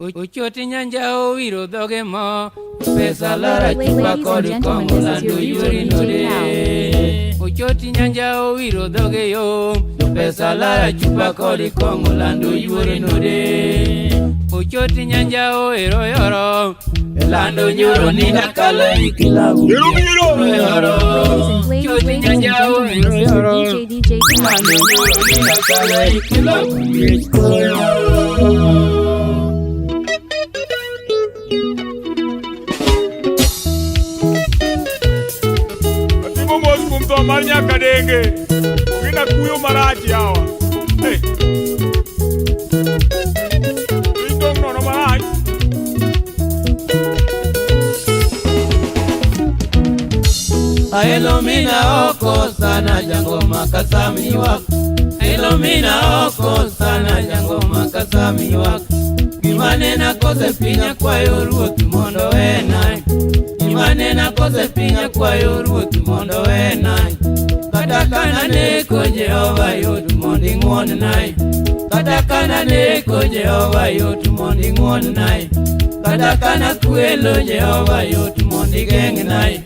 Ochoti nyanja owiro dhoge mo pesa lara Ladies chupa and kod gentlemen, kong'o this is lando your DJ, yori DJ node. Ochoti nyanja owiro dhoge yo pesa lara chupa kod kong'o lando yori node. Ochoti nyanja owiro yoro lando nyoro ni nakalo ikilabu. Biro Yoro. Ladies, Ochoti ladies and nyanja gentlemen, owiro this is your yoro. DJ, DJ Cal. Lando nyoro ni nakalo ikilabu. Atimo mos kuom tho mar nyakadenge. Ogina kuyo marach yawa. Hey. Piny dong' nono marach. Aelomina oko sana jangoma kasami wak Aelomina oko sana jangoma kasami wak Gimanena kose pinya kwayo ruoth mondo wenai Gimanena kose pinya kwayo ruoth mondo wenai Kata kana neko Jehova yot mondo ing'won-nai Kata kana neko Jehova yot mondo ing'won-nai Kata kana kwelo Jehova yot mondo igeng'nai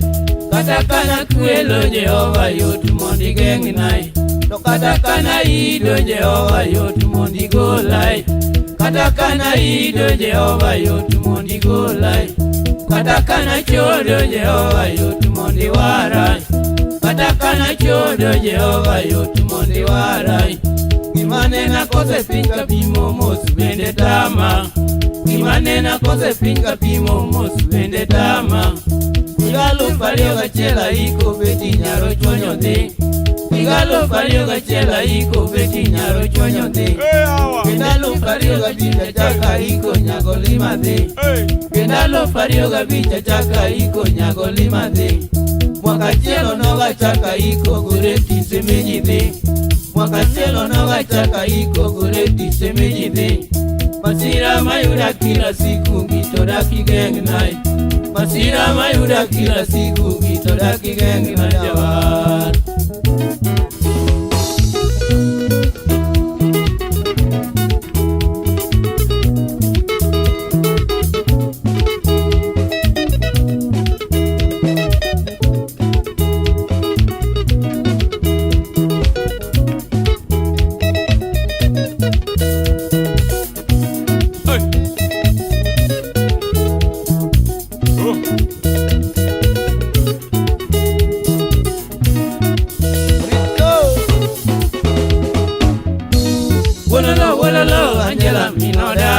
Kata kana kwelo Jehova yot mondo igeng'nai To kata kana ido Jehova yot mondo igolai Kata kana ido Jehova yot mondo igolai Kata kana chodo Jehova yot mondo iwarai Kata kana chodo Jehova yot mondo iwarai Gimanena kose piny ka pimo mos bende tama Gimanena kose piny ka pimo mos bende tama Higa 2001 aiko beti nyaro chonyo dhi Higa 2001 aiko beti nyaro chonyo dhi Hey, yawa. Kendo 2005 achako aiko nyago lima dhi Hey. Kendo 2005 achako aiko nyago lima dhi Mwaka achiel onogo achako aiko gore tise meji dhi Mwaka achiel onogo achako aiko gore tise meji dhi Masira mayuda kila siku gito dak igeng'nai Masira mayuda kila siku gito dak igeng'na jawar Hey. Oh. Wololo, wololo, Angela Minoda.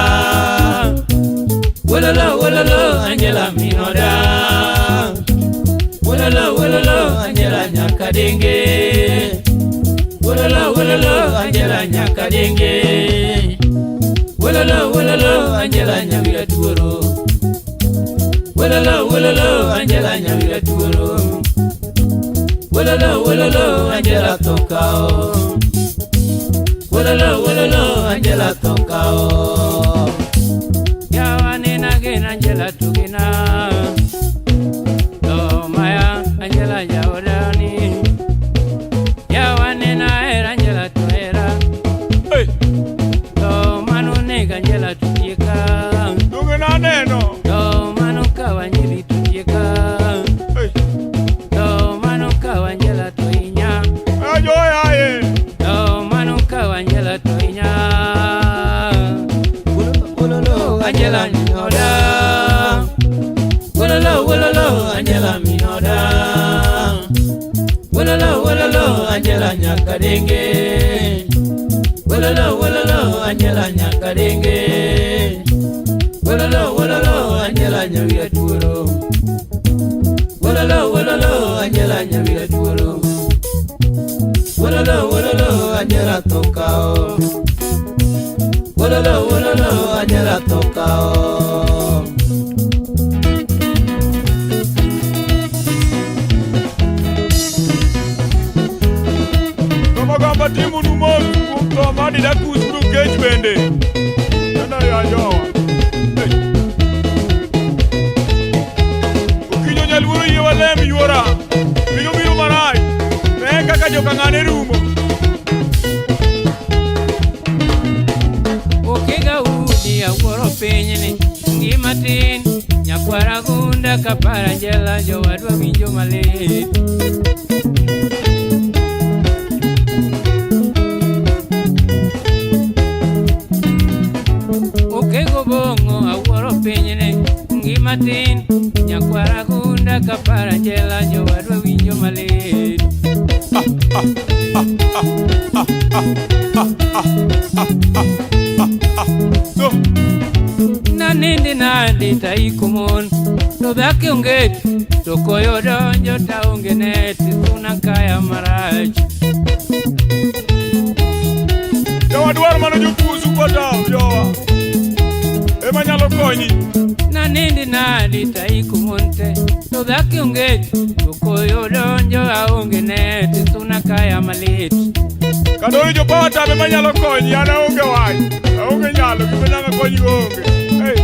Wololo, wololo, Angela Minoda. Wololo, wololo, Angela Nyakadenge. Wololo, wololo, Angela Nyakadenge. Wololo, wololo, Angela Nyawira Tuoro. Wololo, wololo, Angela Nyawira Tuoro. Wololo, wololo, Angela Tokao. Wololo, wololo, Angela Tokao. Yawa nena gena Angela Tugina. To maya Angela Jaodani. Yawa nena era Angela Tuera. Hey. To manu nega Angela Tutieka. Donge naneno. To manu kawanyiri Tutieka. Hey. To manu kawangela Toinya. Ajo yaye. To manu kawangela Toinya. Wololo, Angela Minoda. Wololo, wololo, Angela Minoda. Wololo, wololo, Angela Nyakadenge. Wololo, wololo, Angela Nyakadenge. Wololo, wololo, Angela Nyawira Tuoro. Wololo, wololo, Angela Nyawira Tuoro. Wololo, wololo, Angela Tokao. Wololo, wololo, Angela Tokao. Tomagamba timonu mos kuom tho mar Didacus Brukech bende. Neno ya jowa. Hey. Okinyo nyaluoro yie walem yuora. Piny obiro marach. Ne kaka joka ng'ane rumo. Okega udi awuoro pinyni. pinyni ngima tin nyakwara gunda kapara jela jowadwa winjo malit. Okego bong'o awuoro pinyni ngima tin nyakwara gunda kapara jela jowadwa winjo malit. So. Nanindi nadi taiko mon to dhaki onge to koyo donjo taonge net suna kaya marach. Jowa dwaro mana jopuo super jowa. Ema nyalo konyi. Nanindi nadi taiko mon te to dhaki onge to koyo donjo aonge net suna kaya malit. Kadori jo power tab ema nyalo konyi, an aonge wach. Aonge nyalo, gima nyalo konyi onge. Hey.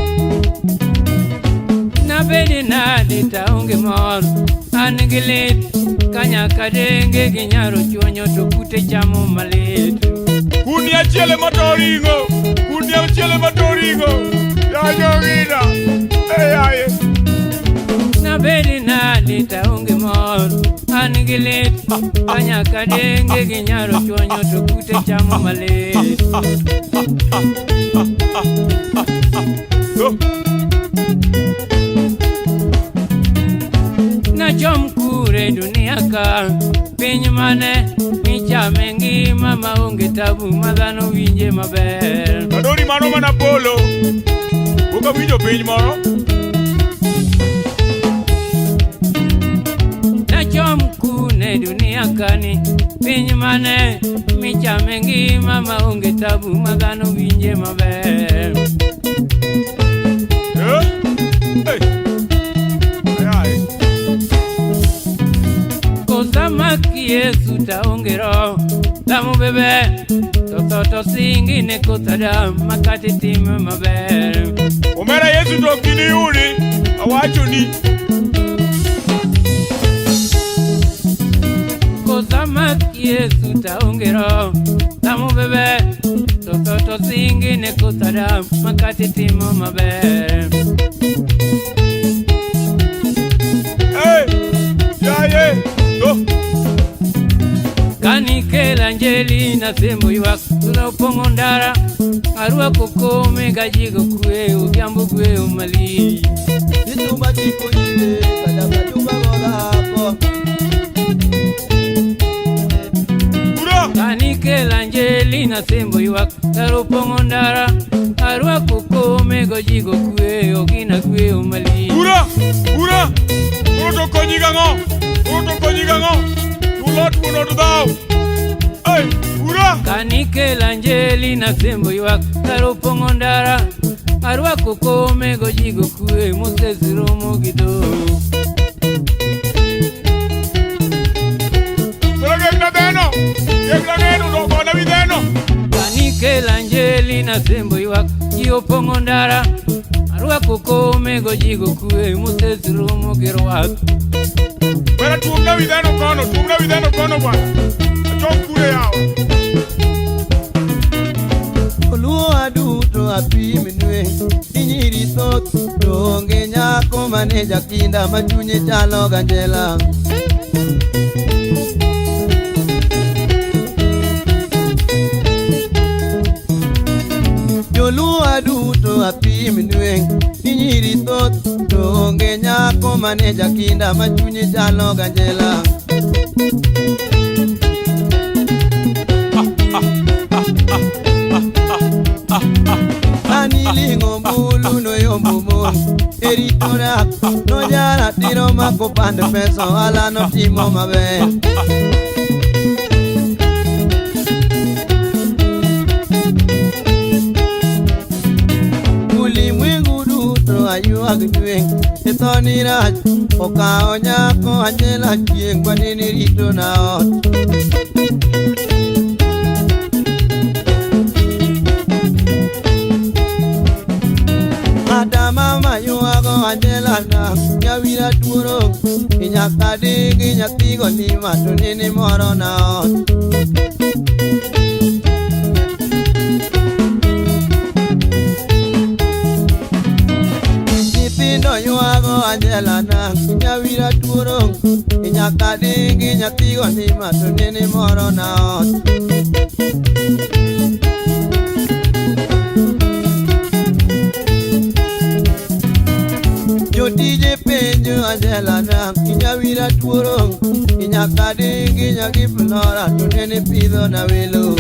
Nabedi nadi taonge mor an gi lit kanyaka denge gi nyaro chuonyo to kute chamo malit. Kudni achiel ema to ring'o. Kudni achiel ema to ring'o. Ya jogina. Hey, aye. Nabedi nadi taonge mor an gi lit kanyaka denge gi nyaro chuonyo to kute chamo malit. So. Nachom kure dunia ka piny mane michame ngima maonge tabu ma dhano winje maber. Kadori mano mana polo. Pok awinjo piny moro. Nachom kune dunia kani piny mane michame ngima maonge tabu ma dhano winje maber. Eh? Hey. Ay, ay. Kosamaki Yesu taonge roho lamo bebe to tho to singi ne kothada makati tim maber. Omera Yesu to ok iniyudi. Awachoni. Kosamaki Yesu taonge roho lamo bebe to tho to singi ne kothada makati timo maber. Hey. Yaye. So. Kanikela njeli na sembo ywak sula opong'o ndara arwako kome gajigo kwe odhiambo gweyo malich. Isuma chiko ite kada majuba godhako. Ura. Kanikela njeli na sembo ywak ndara opong'o ndara arwako kome gojigo kwe ogina gweyo malich. Ura. Ura. Koro to konyi gang'o? Koro to konyi gang'o? Tulot mondo odhaw. Hey, ura. Kanikela njeli na sembo ywak ndara opong'o ndara arwako kome gojigo kwe Moses romo gi dhok. Koro geng'na dheno. Geng'na dheno to gona wi dheno. Kanikela njeli na sembo ywak ji opong'o ndara arwako kome gojigo kwe Moses romo gi rwath. Bera tuomna wi dheno kono, tuomna wi dheno kono bwana. Achom kure yawa. Oluo aduto apimnwe ni nyiri thoth to onge nyako mane jakinda ma chunye chalo ganjela. Joluo aduto apimnwe ni nyiri thoth to onge nyako mane jakinda ma chunye chalo ganjela. Aniling'o mbulu noyombo mon erito dak nojara tiro mako pand pesa ohala notimo maber. Ulimwengu duto aywag chieng' e tho ni rach okawo nyako Angela chieng' manene rito na ot. Kata mama ywago Angela na nyawira tuoro nyaka digi nyathigo nima to nene moro na ot. ywago Angela na nyawira tuoro nyaka dingi nyathigo nima to nene moro na ot. Jotije penjo Angela na nyawira tuoro nyaka dingi nyagi flora to nene pidho na welo.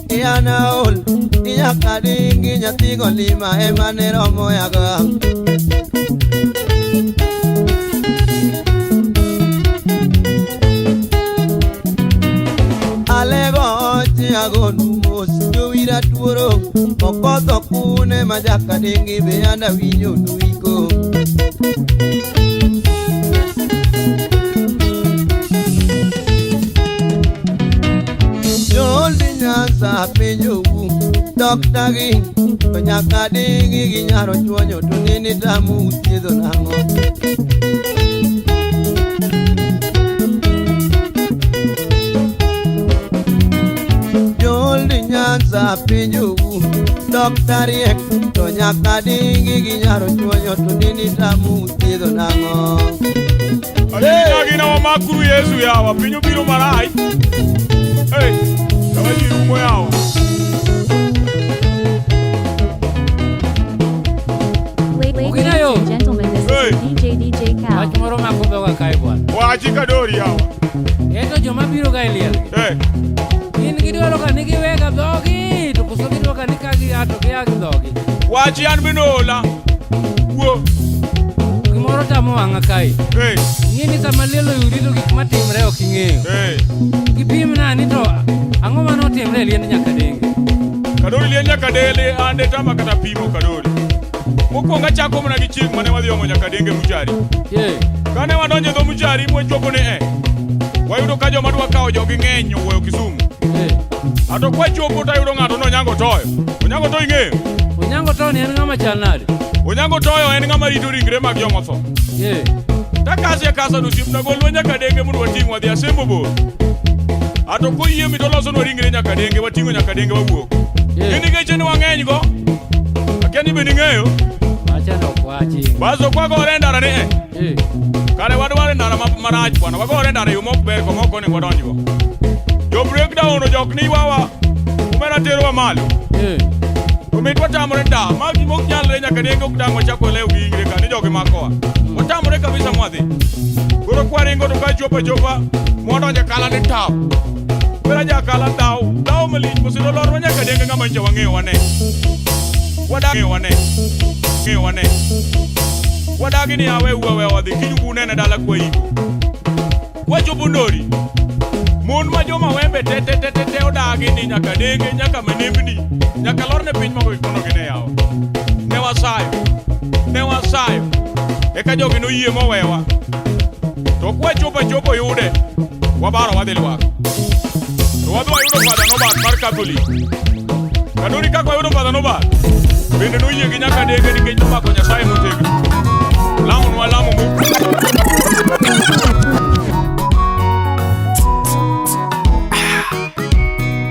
Yana ol nyaka dingi nyathigo lima ema ne romo yaga. Alego ochi agonu mos jowira tuoro okodho kune ma jaka dingi be anda winjo nuiko. Nyanza penjo dokta gi to nyaka dingi gi nyaro chuonyo to nene tamu thiedho nang'o. Joldi Nyanza penjo dokta riek to nyaka dingi gi nyaro chuonyo to nene tamu thiedho nang'o. Adina wamakuru Yesu yawa piny obiro marach. Hey. Ladies and gentlemen, this is DJ DJ Cal. Wach moro mako dhoga kae bwana. Wachi kadori yawa. Eto joma biro ga e liel. Gin gidwaro ga ni giwega dhogi to koso gidwaro ga ni ka gia to gia gi dhogi. Wachi an bende ola. Wuo. Gimoro tamo wang'a kae. Ing'e ni sama liel oyudi to gik matimre ok ing'eyo. Gipimna ni to ang'o mane otimre e liend Nyakadenge? Kadori liend Nyakadenge ande tama kata pimo kadori. Mokwongo achako mana gi chieng' mane wadhi omo Nyakadenge Muchari. Kane wadonjo e dho Muchari mwachopo ni wayudo ka joma dwa kawo jogi ng'eny owuoyo Kisumu. Ato kwachopo tayudo ng'ato nonyango toyo. Onyango toyo ing'eyo? Onyango toyo ni en ng'ama chal nade? Onyango toyo en ng'ama rito ringre mag joma otho. Takasi akasa to osiepna golwa Nyakadenge mondo wating' wadhi Asembo bor. Ato koyie mi to olosonwa ringre Nyakadenge wating'o Nyakadenge wawuok. Gin geche ni wang'eny go. Akia ni bende ing'eyo. Wacha no wachi. Baso kwagore e ndara ni Kare wadwaro e ndara marach bwana. Wagore e ndara e yo mok ber koma ok onego wadonjgo. Jo breakdown ojok ni ywawa. Omera terowa malo. To mit watamore nda. Ma gima ok nyalre Nyakadenge ok dang' wachak walew gi ingre ka ni jogi makowa. Watamore kabisa mwadhi. Koro kwaringo to kachopo achopa mwadonjo e kala ni tap. Wera jakala dhaw. Dhaw malich mosindo lorwa Nyakadenge ng'ama nyicha wang'eyo wane. Wadagi wane. Ng'eyo wane. Wadagi ni awe uwa wewa wadhi kiny ubunene dala kwa iko. Kwachopo Ndori. Mon ma joma wembe te te te te te odagi ni Nyakadenge nyaka Manembni nyaka lorne piny mogo gikono gi ne yawa. Ne wasayo. Ne wasayo. Eka jogi noyie mowewa. To kwachopo achopo yude wabaro wadhi Lwak. To wadhi wayudo Father Norbert mar Catholic. Kadori kaka wayudo Father Norbert bende noyie gi Nyakadenge nikech nomako Nyasaye motegno. Lamonwa lamo mo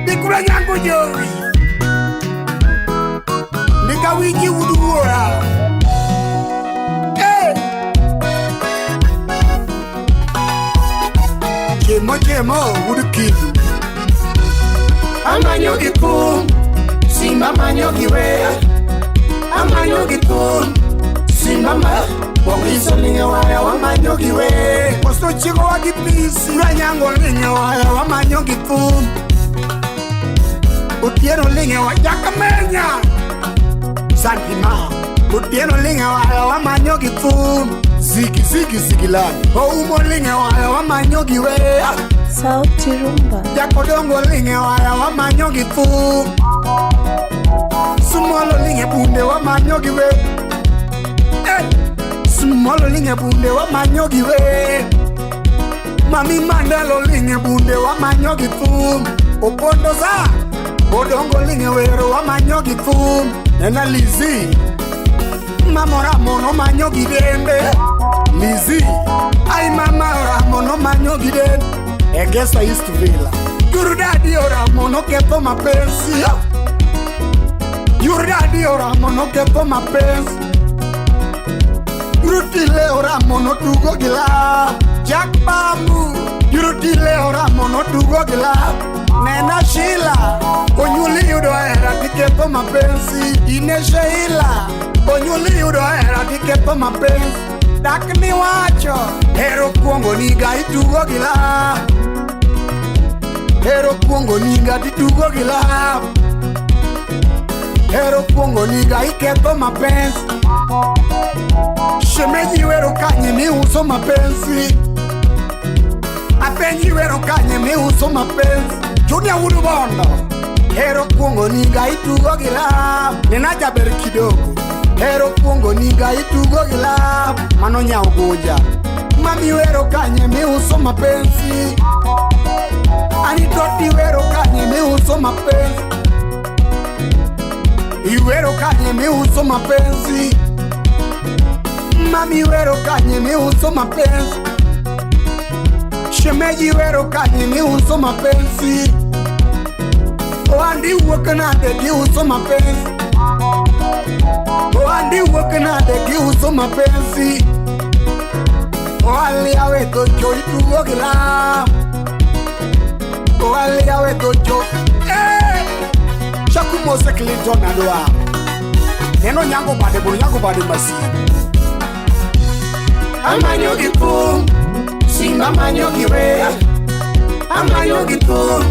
Dikura nyango jowi Nikawinji wuod wuora. Hey! Chiemo chiemo wuod Kilu. Amanyo gi thum, simba manyo gi wer. Amanyo gi thum, simba ma Bongiso linge waya wamanyo gi wer. Koso chikowa gi pisi, Ranyango linge waya wamanyo gi thum. Otieno linge wa Jakamenya. Santima. Otieno linge waya wamanyo gi thum. Zigi zigi zigilani. Oumo linge waya wamanyo gi wer. Sauti Rumba. Jakodongo linge waya wamanyo gi thum. Sumolo linge bunde wamanyo gi wer. Sumolo linge bunde wamanyo gi wer. Mami Mandelo linge bunde wamanyo gi thum. Opondo za Odongo linge wero wamanyo gi thum. Nena Lizzy Mama Ramon omanyo gi dende. Lizzy Ai Mama Ramon omanyo gi dende. Egesa East Villa. Yurdadi oramo noketho mapenzi. Yurdadi oramo noketho mapenzi. Yurutile oramo notugo gi love. Jack Bambu. Yurutile oramo notugo gi love. Nena Sheila. Onyuli yudo hera tiketho mapenzi. Ine Sheila. Onyuli yudo hera tiketho mapenzi. Dak miwacho. Hero kuongo niga itugo gi love. Hero kuongo niga titugo gi love. Hero kuongo niga iketho mapenzi. Shemeji wero kanye miuso mapenzi. Apenji wero kanye miuso mapenzi. Junior wudu bondo. Hero kuongo niga itugo gi love. Nena jaber kidogo. Hero kuongo niga itugo gi love. Mano nyao gunja. Mami wero kanye miuso mapenzi. Anitoti wero kanye miuso mapenzi. Iwero kanye miuso mapenzi. Mami wero kanye miuso mapenzi. Shemeji wero kanye miuso mapenzi. Oandi wuok nade giuso mapenzi. Oandi wuok nade giuso mapenzi. Oali awe docho itugo gi love. Oali awe docho. Eh! Shaku Mose Clinton adwa. Neno nyango bade buru nyango bade masi. Amanyo gi thum, simba manyo gi wer. Amanyo gi thum,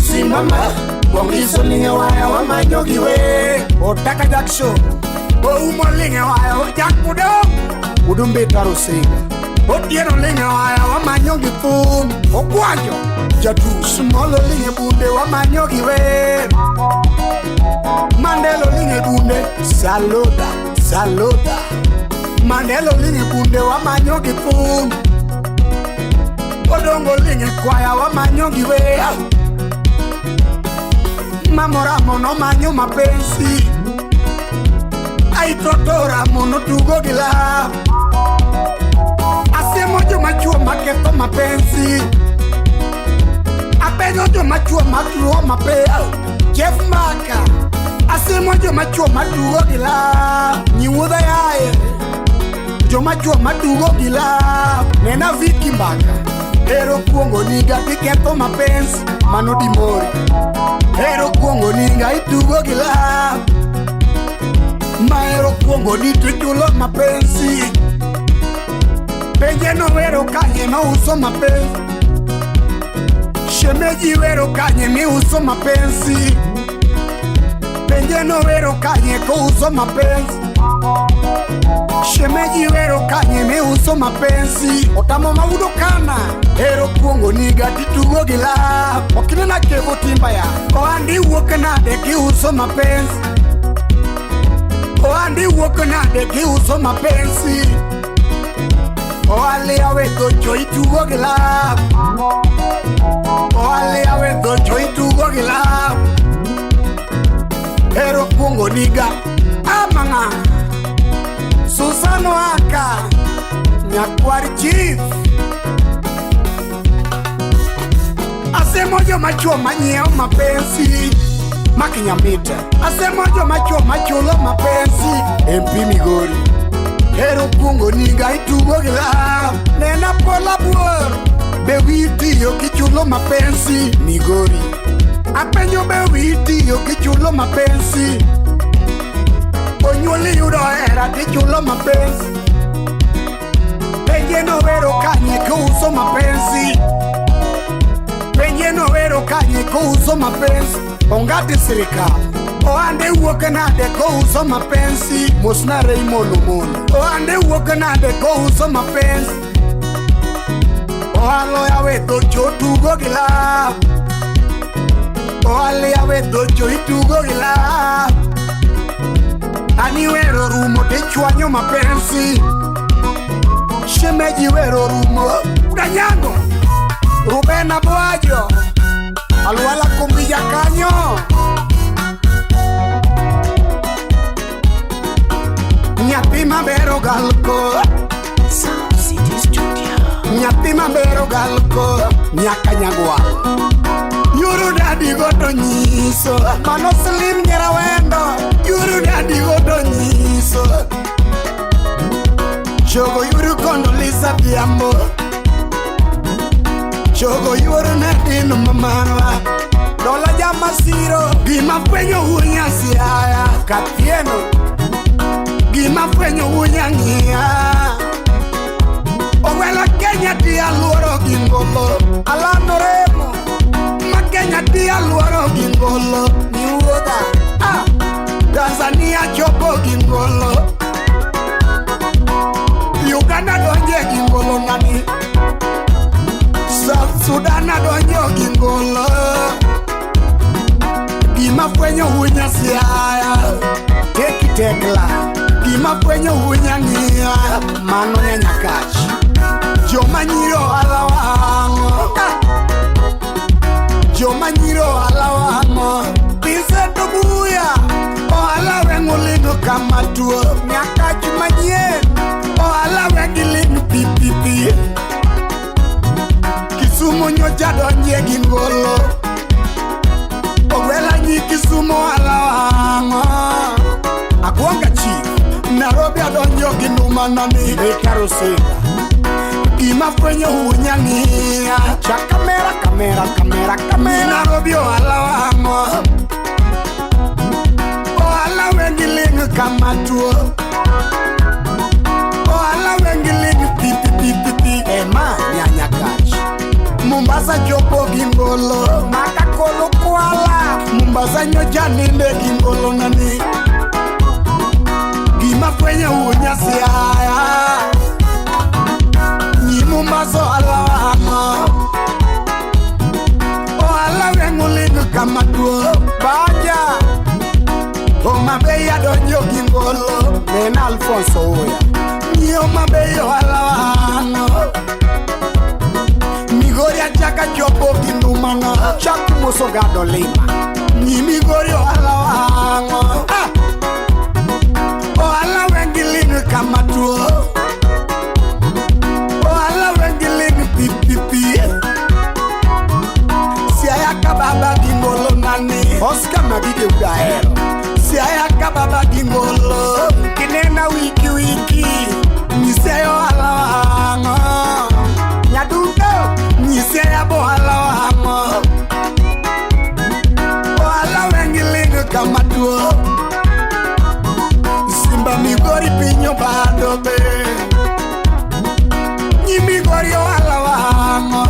simba ma bongiso linge waya wamanyo gi wer. Otaka Jackson, oumo linge waya Jack Mudong, Udumbe taro singa. Otieno linge waya wamanyo gi thum, Ogwanjo jatu smolo linge bunde wamanyo gi wer. Mandelo linge bunde, saluda, saluda. Mandelo linge bunde wamanyo gi thum. Odongo linge kwaya wamanyo gi wer. Mamoramo no manyo mapenzi. Aitotoramo no tugo gi love. Asemo joma chuo maketho mapenzi. Apenjo joma chuo matuo mapenzi. Jeff Maka. Asemo joma chuo matugo gi love. Nyiwuodha yaye. Joma chuo matugo gi love. Nena Viki Mbaka. Hero kuongo niga tiketho mapenzi. Mano dimori. Hero kuongo niga itugo gi love. Mahero kuongo ni tichulo mapenzi. Penje no wero kanye mauso mapenzi. Shemeji wero kanye miuso mapenzi. Penje no wero kanye kouso mapenzi. Shemeji wero kanye miuso mapenzi. Otamo maudo kana. Hero kuongo niga titugo gi love. Okinena kevo timba ya. Oandi wuok nade kiuso mapenzi. Oandi wuok nade kiuso mapenzi. Oali awe docho itugo gi love. Oali awe docho itugo gi love. Hero kuongo niga amanga. Susano aka Nyakwar chief. Asemo joma chuo manyiewo mapenzi. Makinyamita. Asemo joma chuo machulo mapenzi. MP Migori. Hero kuongo niga itugo gi love. Nena pola buor. Be witiyo kichulo mapenzi. Migori. Apenjo be witiyo kichulo mapenzi. Onyuoli yudo hera tichulo mapenzi. Penje no wero kanye kuuso mapenzi. Penje no wero kanye kuuso mapenzi. Ongati sirikal. Oande wuok nade kouso mapenzi. Mosna Raymond Omondi. Oande wuok nade kouso mapenzi. Oalo yawe docho tugo gi love. Oali yawe docho itugo gi love. Ani wero rumo tichwanyo mapenzi. Shemeji wero rumo. Udanyango. Ruben Abwajo. Alwala kumbija kanyo. Nyathi maber ogalko. Sound City Studio. Nyathi maber ogalko. Nyaka nyagwa. Yuru dadi godo nyiso. Mano Slim Nyarawendo. Yuru dadi godo nyiso. Chogo yuru kondo Lisa Biambo. Chogo yuru nadino mamarwa. Dola jamasiro. Gima fwenyo unya siaya. Katieno. Gima fwenyo unya ng'iya. Owela Kenya di aluoro gi ngolo. Alando remo. Ma Kenya di aluoro gi ngolo. Niwuodha. Ah. Tanzania chopo gi ngolo. Uganda donje gi ngolo nani. South Sudan donjo gi ngolo. Gima fwenyo unya siaya. Teki tekla. Gima fwenyo unya ng'iya. Mano nyanyakach. Joma nyiro ohala wang'o. Joma nyiro ohala wang'o. Vincent Obuya. Ohala weng'o lino kama tuo. Nyakach manyien. Ohala wegi ling pi pi pi. Kisumu nyocha donje gi ngolo. Ogwela nyi Kisumu ohala wang'o. Akwonga chief. Nairobi adonjo gi numa nani. Rita Rosinga. Gima fwenyo unya ng'iya. Cha kamera kamera kamera kamera. Nairobi ohala wang'o. Ohala wengi ling kama tuo. Ohala wengi ling pi pi pi pi pi. Ema nyanyakach. Mombasa chopo gi ngolo. Maka kolo kwala. Mombasa nyocha ninde gi ngolo nani. Gima fwenyo unya siaya. Nyi Mombasa ohala wang'o. Ohala weng'o ling kama tuo. Baja. Homa Bay adonjo gi ngolo. Nena Alfonso Oya. Nyi Homa Bay ohala wang'o. Migori achaka chopo gi ndumana. Chak moso gado lima. Nyi Migori ohala wang'o. Ah! Ohala wengi ling kama tuo. Ohala wengi ling pi pi pi. Siaya kababa gi ngolo nani. Oscar Magige udahero. Siaya kababa gi ngolo. Kinena wiki wiki. Nyisiaya ohala wang'o. Nyadundo. Nyisiaya bo ohala wang'o. Ohala wengi ling kama tuo. Simba Migori pinyo bado be. Nyi Migori ohala wang'o.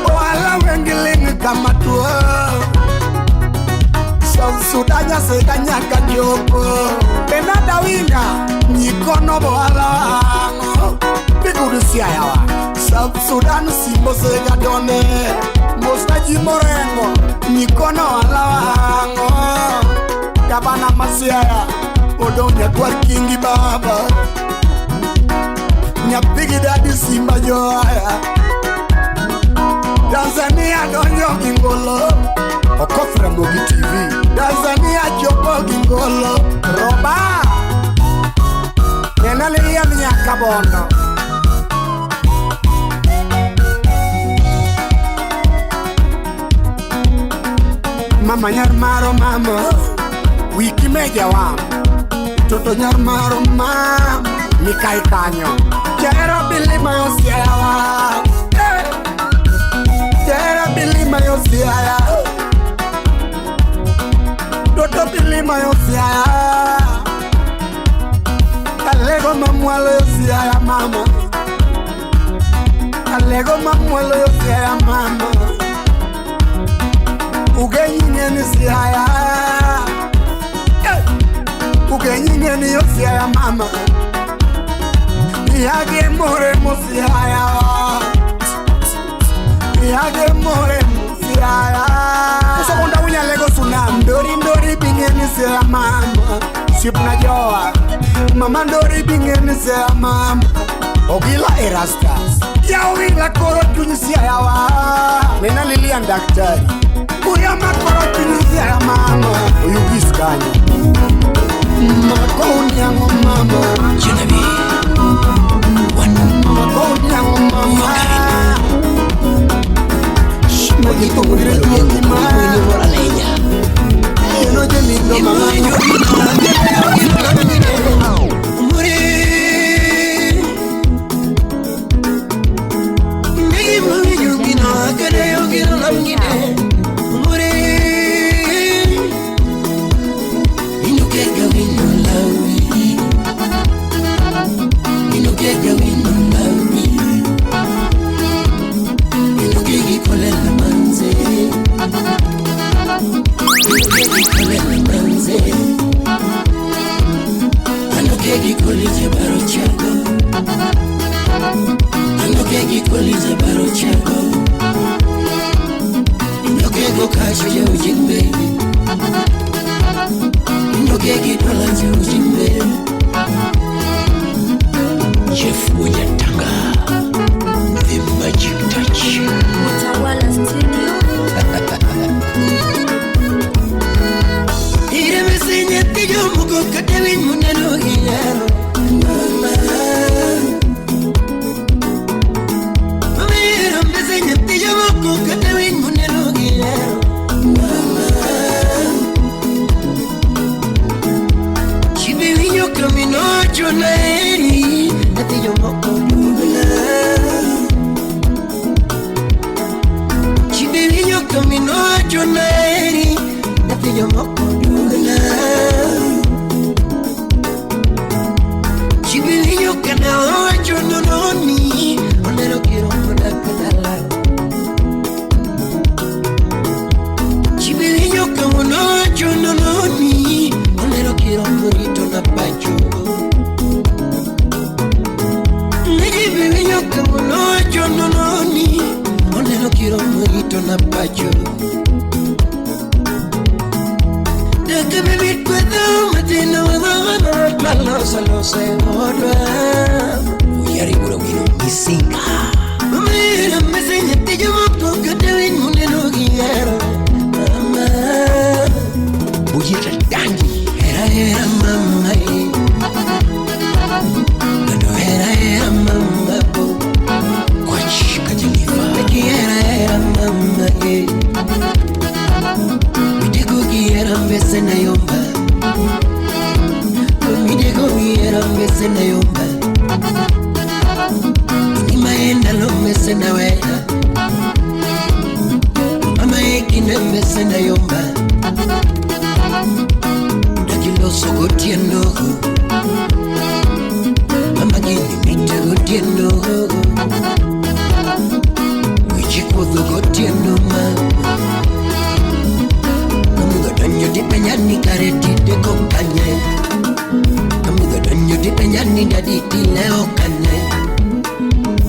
Ohala wengi ling kama tuo. South Sudan nyasega nyaka chopo. Benada Winga. Nyikono bo ohala wang'o. Bigudu siaya wa. South Sudan simbo sega done. Mostaji Morengo. Nyikono ohala wang'o. Gabana Masiaya. Odong nyakwar kingi baba. Nyapigi dadi simba joaya. Tanzania donjo gi ngolo. Okoth Ramogi TV. Tanzania chopo gi ngolo. Roba. Nena Lilian Nyakabondo. Mama nyar maro mama. Wiki meja wa. Toto nyar maro mama. Mikai kanyo. Jero bilima yosiaya wa. Jero bilima yosiaya. Toto bilima yosiaya. Alego mamwalo yosiaya mama. Alego mamwalo yosiaya mama. Ugenyingeni siaya. Ugenyingeni yosiaya mama. Yage more musiaya. Yage more musiaya. Usokonda unyalego sunam. Ndori ndori bingeni siya mama. Sipna joa. Mama ndori bingeni siya mama. Ogila Erastus. Ya ogila koro chunyi siaya wa. Nena Lilian daktari. Kuya makoro chunyi siya mama. Oyugis kanyo. Mama kounyango mama. Mama kounyango mama. gikoliza baro chako Inokego kacho ya ujimbe Inokegi dola ya ujimbe Jeff Wanyatanga, The Magic Touch. Utawala Studio. Iremesenya tijo muko katewin muneno giyaro Mama Mama iremesenya tijo muko katewin muneno giyaro Mama Chibiwinyo kamino chonaeri Atiyo moko dugla Chibiwinyo kamino chonaeri Atiyo moko dugla Chibiwinyo kana ocho nononi Onero quiero mona kadala Chibiwinyo kamono ocho nononi Onero quiero morito na pacho Chibiwinyo kamono ocho nononi Onero quiero morito na pacho Uyaribura wino misinga Bujira dangi Hera hera mama Gado hera hera mama Kwach kajalifa Hera hera mama Midego giera mbese na yomba Midego giera mbese na yomba Nimaenda lo mbese na wena Mama ekine mbese na yomba Dakiloso gotiendo Mama gini mite gotiendo Wichikuodho gotiendo ma Kamuga donjo di penyani kareti deko kanye Kamuga donjo di penyani dadi tileo kanye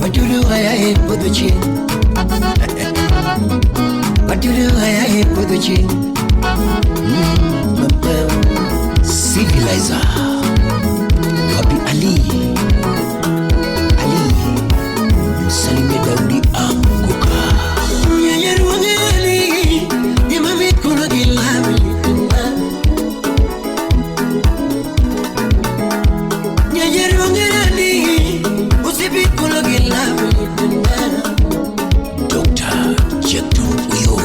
Watulu haya e podho chien Watulu haya e podho chien Mama Civilizer Wapi Ali Ali Msalimie Daudi Anguka Nyenyeruangeli Imamikono gilami Nyenyeruangeli Usipikono gilami Dr. Jackton Uyo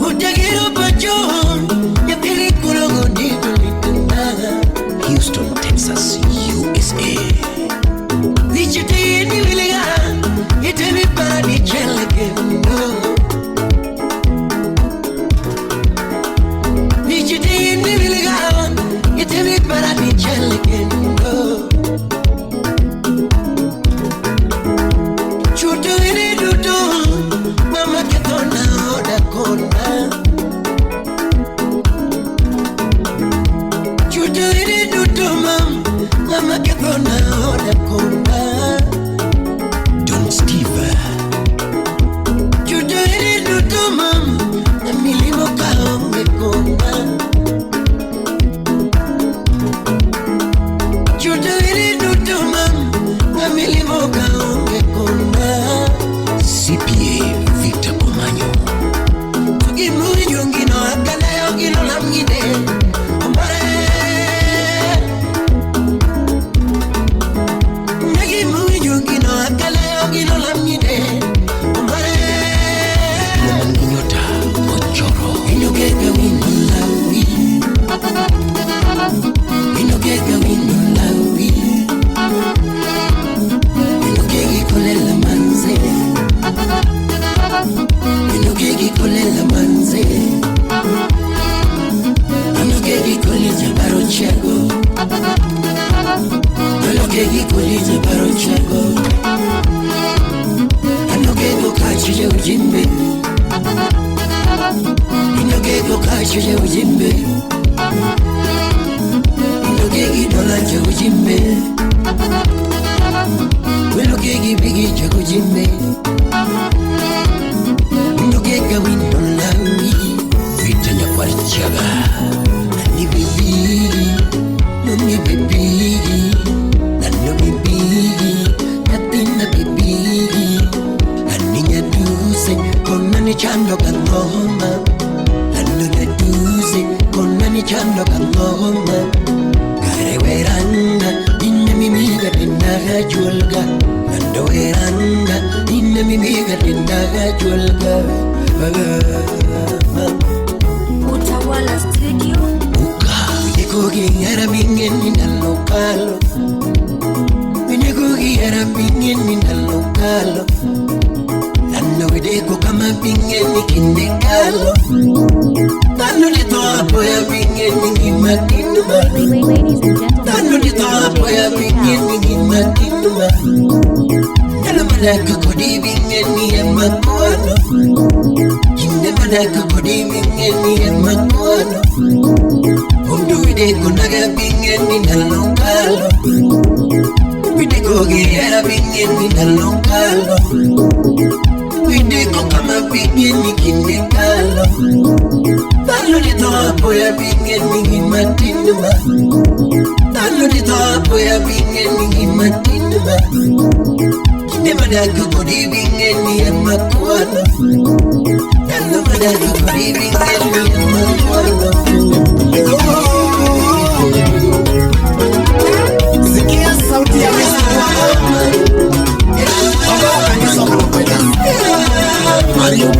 Utagiro pacho Nyapili kulogo dito litana Houston, Texas, USA Vichitini viliga Itemi paradichele Vichitini viliga Itemi paradichele Chuto ini dudu Mama ketona oda kona Chuto ini dudu mam Mama ketona oda kona Don Steve Chuto ini dudu mam Na milimo kaonge kona Chuto ini dudu mam Na milimo kaonge kona CPA Victor Omanyo Tugimuyo ngino akana yogino lamgine Omare Nagimuyo ngino akana yogino lamgine Omare Manginyota Ochoro Inokega wino lawi Inokega wino lawi Inokegi kolela manze Inokegi kolela manze Inokegi kolija barochego Inokegi kolija barochego Inokego kachije ujimbe Inokego kachije ujimbe Inokegi dola je ujimbe Inokegi bigi je ujimbe. Nani chando kangoma Lando na duze Kona ni chando kangoma Kare weranga Inna mimiga dindaga julga Lando weranga Inna mimiga dindaga julga Utawala Studio. Uka Winikugi harabingen ninalokalo Winikugi harabingen ninalokalo Lando wideko kama bingeni kindekalo Tano dito apoya bingeni ngimatinuma Ladies and gentlemen, Tano dito apoya bingeni ngimatinuma Nalo manako kodi bingeni emakwano Kinde manako kodi bingeni emakwano Undu wideko naga bingeni nalokalo Wideko gihera bingeni nalokalo Wideko kama bingeni kindekalo Talo dito apoya bingeni ngimatinuma Talo dito apoya bingeni ngimatinuma Kinde manako kodi bingeni emakwano Talo manako kodi bingeni emakwano Sikia sauti ya Mario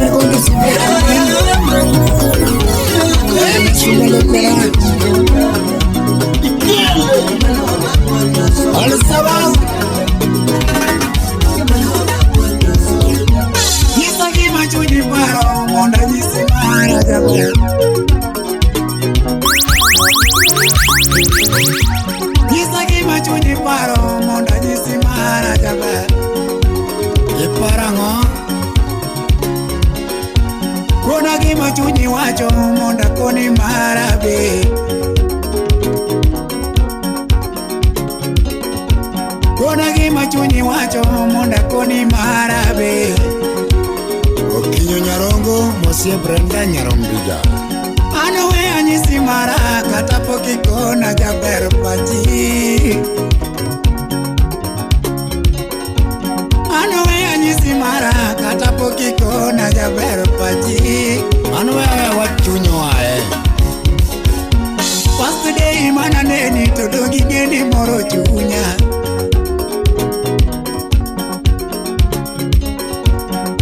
Chunyi wacho monda koni marabe Kona gima chunyi wacho monda koni marabe Okinyo nyarongo mosie Brenda Nyarombija Ano we anyisi mara kata poki kona jaber pachi Ano we anyisi mara kata poki kona jaber pachi Ano wewe wachunyo ae First day mana neni to dogi geni moro chunya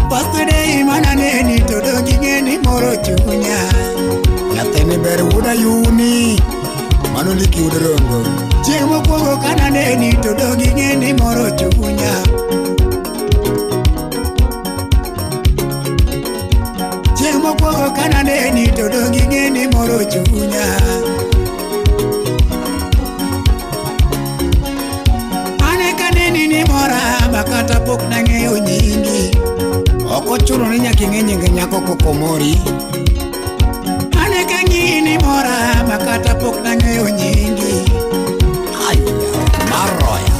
First day mana neni to dogi geni moro chunya Nyathini ber wuoda yuni Mano liki wuod rongo Chieng' mokwongo kana neni to dogi geni moro chunya Mokwongo kana neni to dogi ng'eni moro chunya Ane kaneni ni mora makata pok nang'eyo nyingi Ok ochuno ni nyaka ing'e nying nyako kokomori Ane kang'iyi ni mora makata pok nang'eyo nyingi Aya, maroya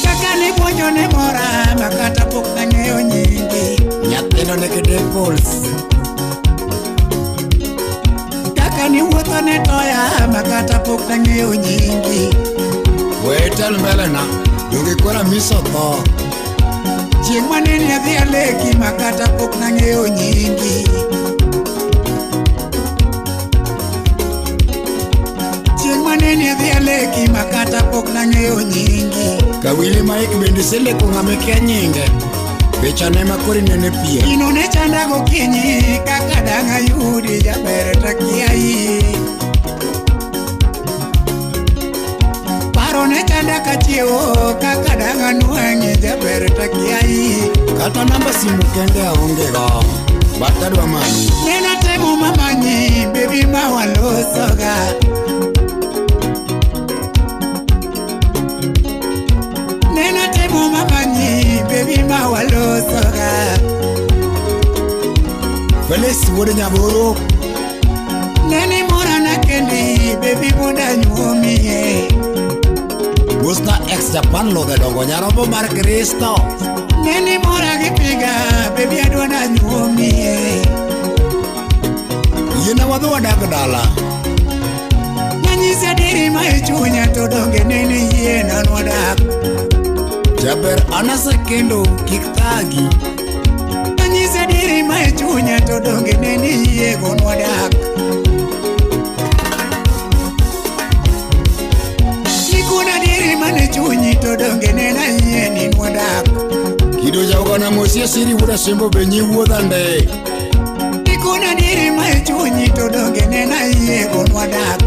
Kaka nibuonjo ni mora makata pok nang'eyo nyingi Nyathino nigi dimples Kaka niwuotho ne toya makata pok nang'eyo nyingi We tel mbele na donge kora miso tho Chieng' manene adhi aleki makata pok nang'eyo nyingi Chieng' manene adhi aleki makata pok nang'eyo nyingi Kawili Mike bende iseleko ng'ama ikia nyinge Picha ne makori nene pie Gino ne chanda gokinyi kaka dang' ayudi jaber takiai Paro ne chanda kachiewo kaka dang' anwang'i jaber takiai Kata namba simu kende aonge go But adwa manyi Nena temo mamanyi baby mawalosoga Nena temo mamanyi baby mawalosoga Felix wuod Nyaboro Neni mora na kendi baby monda nyuomie Gusta ex Japan lodhe dongo nyarombo mar Kristo Neni mora gi piga baby adwa na nyuomie Yiena wadhi wadag dala Nanyisi adieri ma e chunya to donge nene yiena nwadak Jaber an asekendo kik thagi. adieri ma e chunya to donge ne ni yie gonwa dak. Nikuna adieri mane chunyi to donge ne na yie ni nwadak. Kido jaugana mosie siri wuda simbo be nyi wuodhande. Nikuna adieri ma e chunyi to donge ne na yie gonwa dak.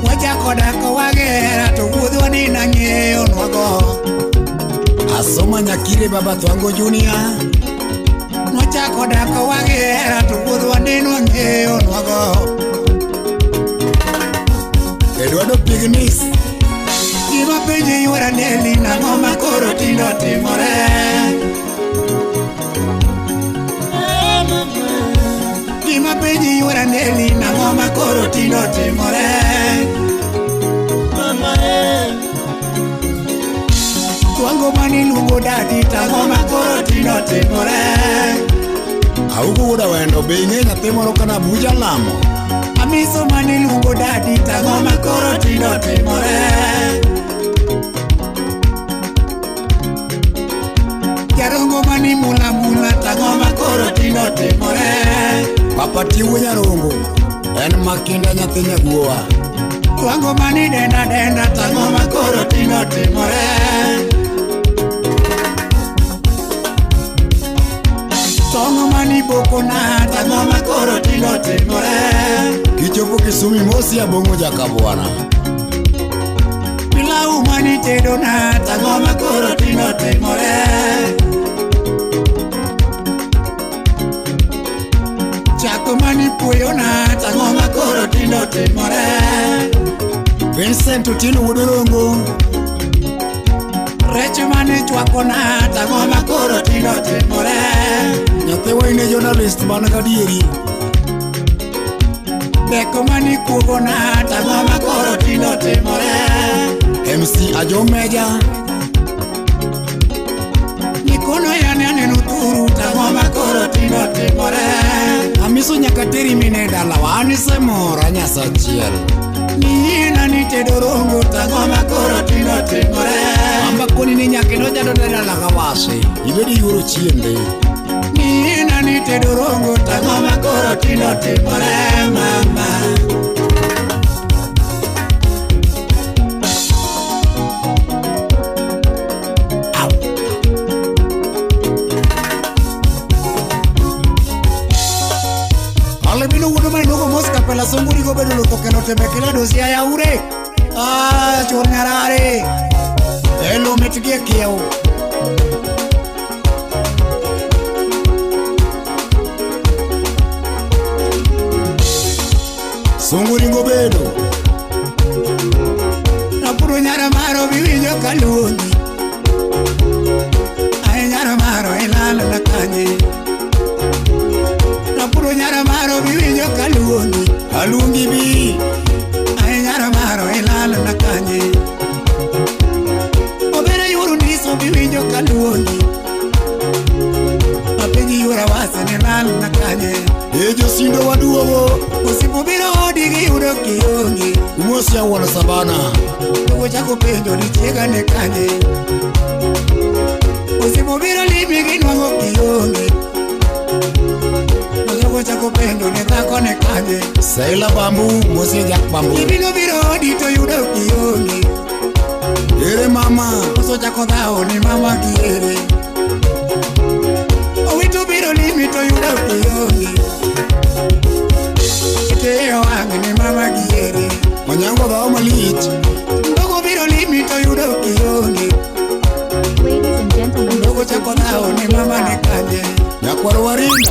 Wachako dak wagera to wuodhwa ni nang'eyo nwago. Asoma nyakire baba Twango Junior. Nwachako dak wagera to wuodhwa ni nwang'eyo nwago. Eduardo Pignis. Gima penjo yuora Neli nang'o ma koro tindo timore. Gima penjo yuora Neli nang'o ma koro tindo timore. Twango mani luongo dadi tang'o ma koro tindo timore. Augo wuoda wendo be ing'e nyathi moro kana Abuja lamo. Amiso mani luongo dadi tang'o ma koro tindo timore. Jarongo mani mula mula tang'o ma koro tindo timore. Papa Tiwo Nyarongo en makinda nyathi nyaguowa. Twango mani denda denda tang'o ma koro tindo timore. Tong'o mani boko na tang'o ma koro tindo timore. Kichopo Kisumi mosi abong'o jakabwana. Pilau mani tedo na tang'o ma koro tindo timore. Chako mani puoyo na tang'o ma koro tindo timore. Vincent Otieno wuod Orongo. Rech mane chwako na tang'o ma koro tindo timore. Nyathiwa in e journalist man gadieri. Beko mani kuogo na tang'o ma koro tindo timore. MC Ajomeja. Mikono yane aneno turu tang'o ma koro tindo timore. Amiso nyaka teri mine dalawa an isemora Nyasachiel. Niyina ni tedo rongo tang'o ma koro tindo timore. Amba koni ni nyaka idonj adonja dala kawasi ibed iyuoro chiende. Niyina ni tedo rongo tang'o ma koro tindo timore mama. Alebino wuodo ma iluongo mos kapela sunguri go bedo lutho kendo tembe kila dosi ayaure. Ah, chur nyarare. Elo mitgi e kiew. Sunguri go bedo. Rapuro nyara maro biwinjo kaluongi. Ai nyara maro ilala na kanye. Rapuro nyara maro biwinjo kaluongi. Aluongi bi. Ai nyara maro ilala na kanye. Obere yuru ndiso biwinjo kaluongi. Apenji yura wase ni lal na kanye. E josindo waduogo. Osipo biro odi giyudo kionge. Umosi awuono sabana. Dogo chako penjo ni chiega ne kanye. Osipo biro limi ginwang'o kionge. Dogo chako penjo ni dhako ne kanye. Saila Bambu mosi Jack Bambu. Ibilo biro odi to yudo kionge. Ere mama. Uso chako dhawo ni mama gi ere. Owito biro limi to yudo kionge. Iteyo wang' ni mama gi ere. Onyango dhawo malich. Ndogo biro limi to yudo kionge. Ladies and gentlemen, Ndogo chako dhawo ni mama ne kanye. Nyakwar Warinda.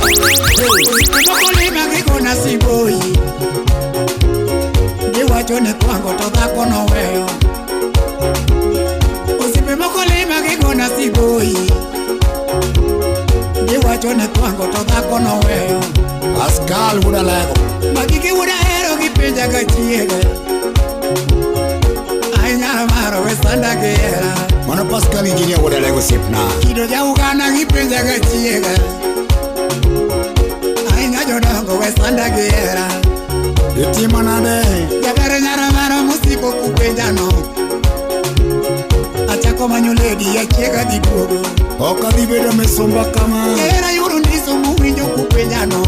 Moko lima gigona siboi. Giwacho ni kwango to dhako noweyo. Osiepe moko lima gigona siboi. Giwacho ni kwango to dhako noweyo. Pascal wuod Alego. Magi gi wuod Ahero gipenja ga chiege. Ai nyara maro we sanda gi hera. Mano Pascal engineer wuod Alego osiepna. Kido ja Uganda gipenja ga chiege. Ai nya jodongo we sanda gi hera. Itimo nade? Jaber nyara maro musiko kupenja no. Achako Achako manyo lady achiega dhi duogo. Ok adhi bedo misumba kama. Era yoro ndiso mowinjo kupenjano.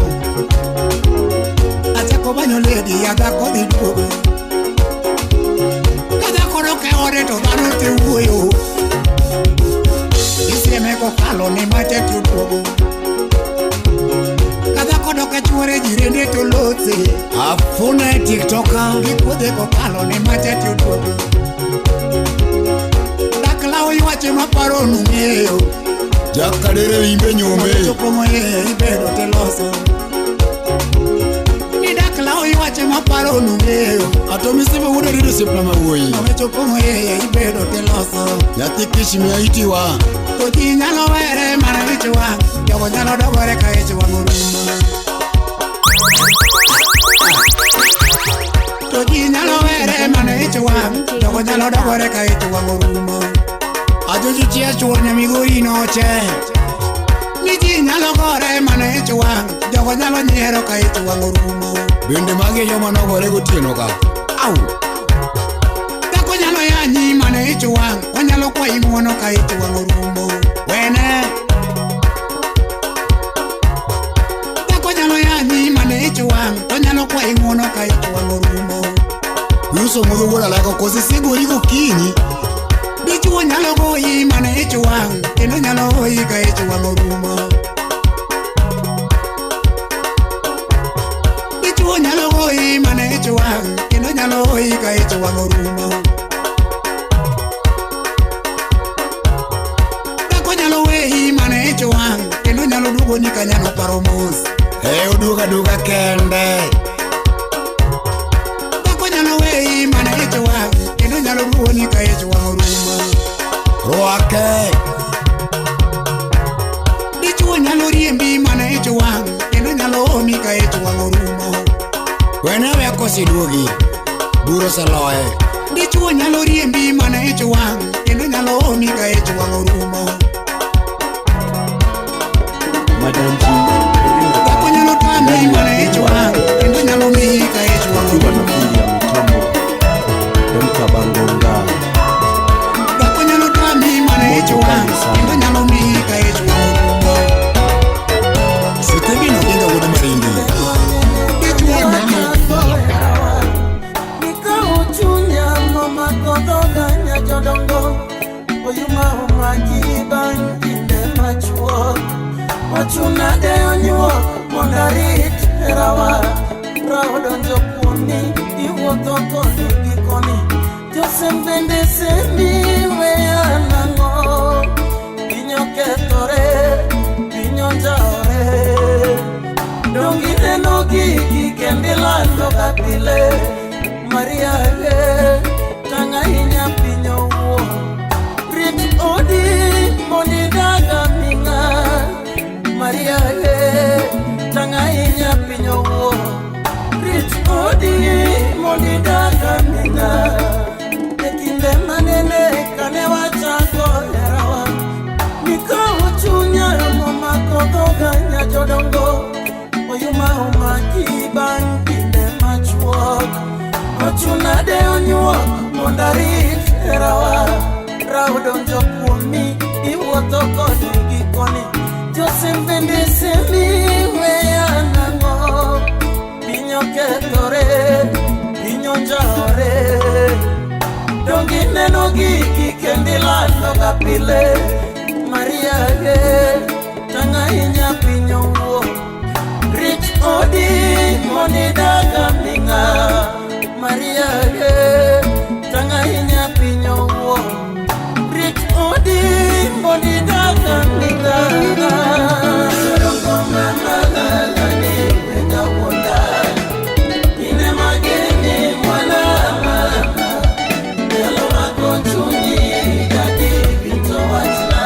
Achako manyo lady adhako dhi duogo. Ka dhako dok e ode to dhano te wuoyo. Isieme kokalo ni macha to duogo. Ka dhako dok e chuore jirende to lose. Afune tiktoka. Gikuodhe kokalo ni macha to duogo. Dak law ywache maparo nung'eyo. Jakadere imbe nyombe. Chopo moye ibedo te loso. Ni dak law ywache maparo nung'eyo. Ato misimo wuod Arido osiepna ma wuoyi. Chopo moye ibedo te loso. Nyathi kich miya itiwa. To ji nyalo were mana ich wang'. Jogo nyalo dogore ka ich wang' orumo. To ji nyalo were mana ich wang'. Jogo nyalo dogore ka ich wang' orumo. Ajoji chia chuor nyamigori noche. Ni ji nyalo gore mana ich wang'. Jogo nyalo nyiero ka ich wang' orumo. Bende magi e joma nogore gotieno ka. Au! Dhako nyalo yanyi mana ich wang'. Onyalo kwayi ng'uono ka ich wang' orumo. Wene! Dhako nyalo yanyi mana ich wang'. Onyalo kwayi ng'uono ka ich wang' orumo. Yuso mudho wuod Alako koso isegori gokinyi. Dichuo nyalo goyi mana ich wang'. Kendo nyalo hoyi ka ich wang' orumo. Dichuo nyalo goyi mana ich wang'. Kendo nyalo hoyi ka ich wang' orumo. Dhako nyalo weyi mana ich wang'. Kendo nyalo duogoni ka nyano paro mos. Oduogo aduoga kende. Dhako nyalo weyi mana ich wang'. Kendo nyalo duogoni ka ich wang' orumo. Rwake. Dichuo nyalo riembi mana ich wang'. Kendo nyalo omi ka ich wang' orumo. Wene aweya koseduogi. Bura oseloye. Dichuo nyalo riembi mana ich wang'. Kendo nyalo omi ka ich wang' orumo. Dhako nyalo tami mana ich wang'. Kendo nyalo miyi ka ich wang' orumo. Dhako nyalo tami mana ich wang'. Kendo nyalo miyi ka ich wang' orumo. Sitebino Oginga wuod Marindi. Dichuo nyalo Nikawo chunya momako dhoga nyajodongo. Oyuma omaki bang' kinde machuok. Ochuna de onyuok mondo arit herawa. Raha odonjo kuomi iwuotho koni gi koni. Josem bende semi weya nang'o. Piny okethore, piny onjawore. Donge ineno gigi kendo ilando ga pile. Maria e, tang' ahinya piny owuok. Rit odi mondo idag aming'a. Maria e, tang' ahinya piny owuok. Rit odi mondo idag aming'a. E kinde manene kane wachako herawa. Nikawo chunya momako dhoga nyajodongo. Oyuma omaki bang' kinde machuok. Ochuna de onyuok mondo arit herawa. Raha odonjo kuomi iwuotho koni gi koni. Josem bende semi weya nang'o. Piny okethore, piny onjawore. Donge ineno gigi kendo ilando ga pile. Maria e, tang' ahinya piny owuok. Rit odi mondo idag aming'a. Maria e, tang' ahinya piny owuok. Rit odi mondo idag aming'a. Jodongo mama lalani wega wuonda. Kinde mageni mwana mama. Nyalo mako chunyi dadi binto wachna.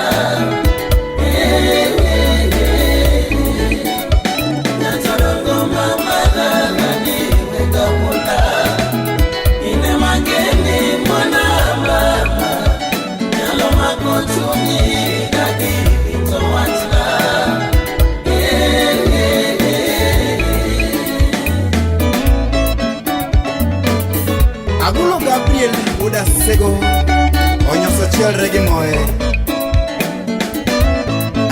Nyajodongo mama lalani wega wuonda. Kinde mageni mwana mama. Nyalo mako chunyi dadi binto wachna. Agulo Gabriel wuod Asego onyoso wachielre gi moye.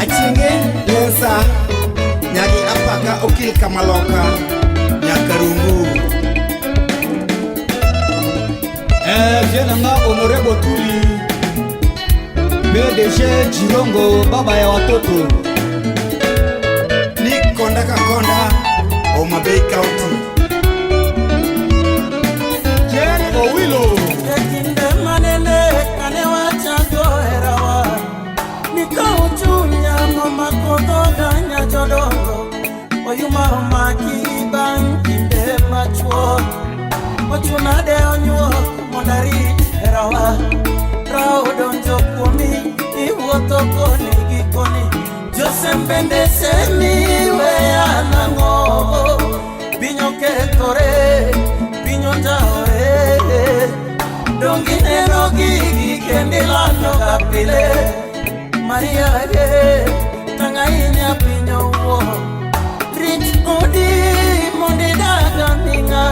Achienge Lensa nyagi apaka okil kamaloka nyaka rungu. Viens nanga Honoré Botuli PDG Chirongo baba ya watoto. Ni konda ka konda Homa Bay County. Jen Owilo. Ekinde manene kane wachago herawa Nikauchunya momako dhoga nyajodongo Oyuma omaki bang' kinde machuok Ochuna de onyuok mondo arit herawa Raha odonjo kuomi iwuotho koni gi koni Josem bende semi weya nang'o Piny okethore, piny otawore Donge ineno gigi kendo ilando ga pile Maria ye, tang' ahinya piny owuok Rit odi mondo idag aming'a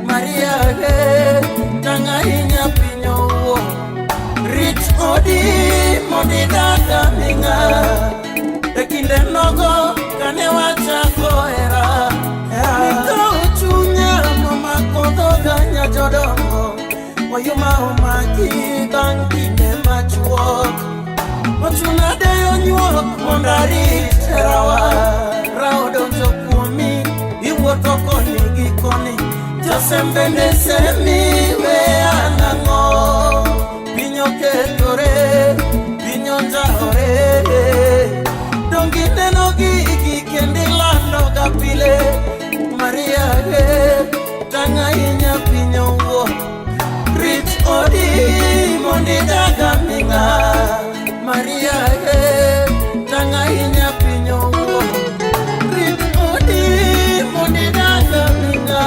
Maria ye, tang' ahinya piny owuok Rit odi mondo idag aming'a E kinde nogo kane wachako hera Nikawo chunya momako dhoga nyajodongo Oyuma omaki bang' kinde machuok Ochuna deyo nyuok mondo arit herawa Raha odonjo kuomi iwuotho koni gi koni Josem bende semi weya nang'o Piny okethore, piny onjawore Donge ineno gigi kendo ilando ga pile Maria ye, tang' ahinya piny owuok Rit odi mondo idag aming'a Maria ye, tang' ahinya piny owuok Rit odi mondo idag aming'a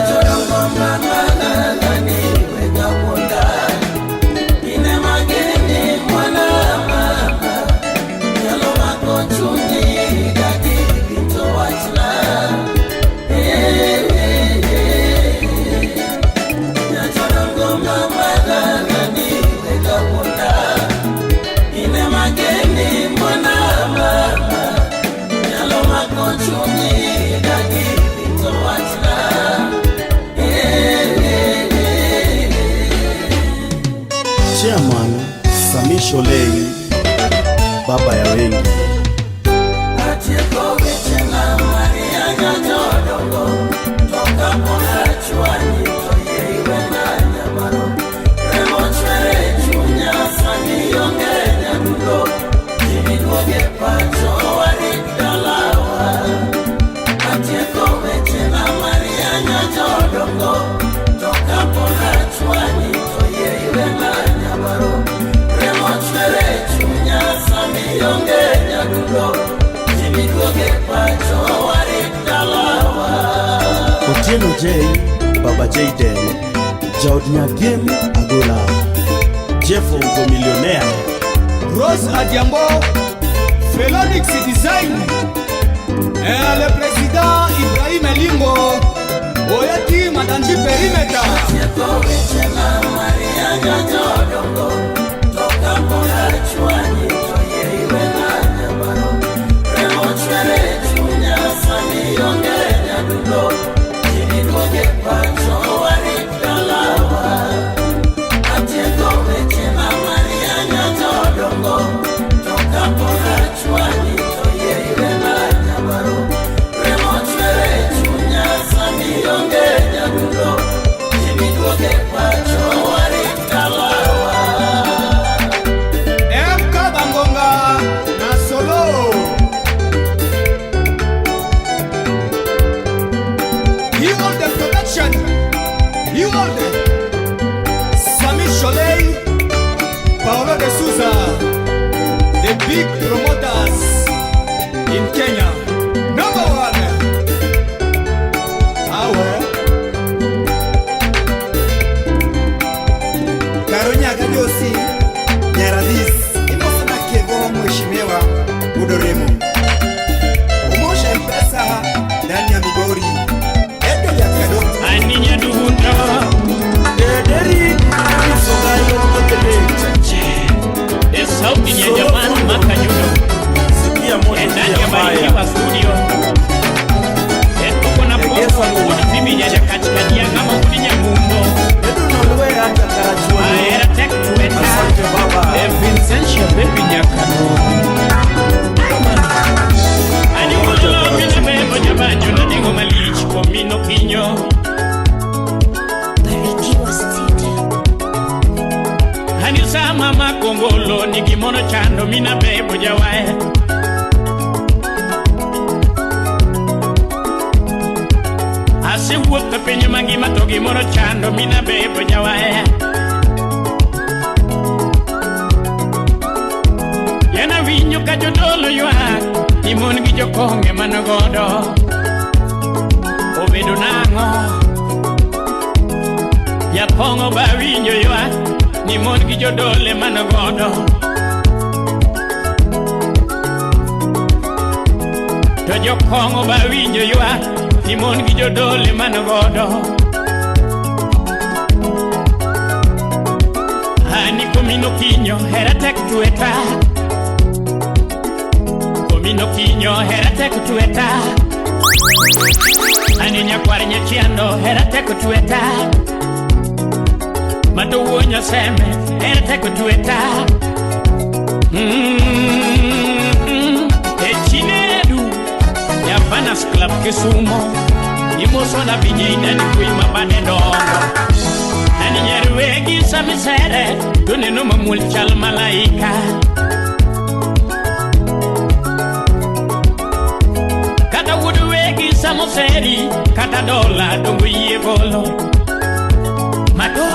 Jodongo mama ng'ani wega wuonda Kinde mageni mwana mama Nyalo mako chunyi dagi to wachna Jodongo mama ng'ani wega wuonda Kinde mageni mwana mama Nyalo mako chunyi dagi to wachna Chairman Sami Sholei, baba ya wengi. Atieko wechena Maria nyajodongo Toka pona chwani to yie iwena nyamaro Remo chwere chunya sani onge nyadundo Jimi duoge pacho warit dalawa Atieko wechena Maria nyajodongo Toka pona chwani to yie iwena nyamaro Remo chwere chunya sani onge nyadundo Jimi duoge pacho warit dalawa Otieno J, Baba Jaden, Jaod Nyagem Agola, Jeff Ugo Millionaire, Rose Adiambo, Felonix Design, et le président Ibrahim Elingo, Oyaki Madanji Perimeta. Atieko wechena Maria nyajodongo Toka pona chwani to yie iwena nyamaro Remo chwere chunya sani onge nyadundo Jimi duoge pacho warit dalawa Atieko wechena Maria nyajodongo Toka pona chwani to yie iwena nyamaro Remo chwere chunya sani onge nyadundo Jimi duoge pacho warit dalawa MK Bangonga na Solo. You hold the production. You hold the Sami Sholei, Paolo de Souza, the big promoters in Kenya. Number one. Awe. Karo nyaga Josi Nyaradhis imoso na Kevo mheshimiwa Udoremo Umosha M-Pesa ndani ya Migori Ede ya Kadoti Aninya duhunda Dederi Sogayo. Anisa mama kongolo ni gimono chando mina bebo jawaya. Asewuotho piny mangima to gimoro chando mina bebo jawaya. Yana winjo ka jodolo ywak ni mon gi jokong'e manogodo. Obedo nang'o? Jakong'o ba winjo ywak ni mon gi jodole manogodo. To jokong'o ba winjo ywak ni mon gi jodole manogodo. Ani komino kinyo hera tek tweta. Komino kinyo hera tek tweta. Ani nyakwar nyachiando hera tek tweta. Mato wuo nyaseme hera tek tweta. E chinedu Javanas Club Kisumo imoso na bijei dani kui mabade dongo. Ani nyarwegi samisere tuneno mamul chal malaika. Kata wuod wegi samoseri kata dola dongo yie golo. Mato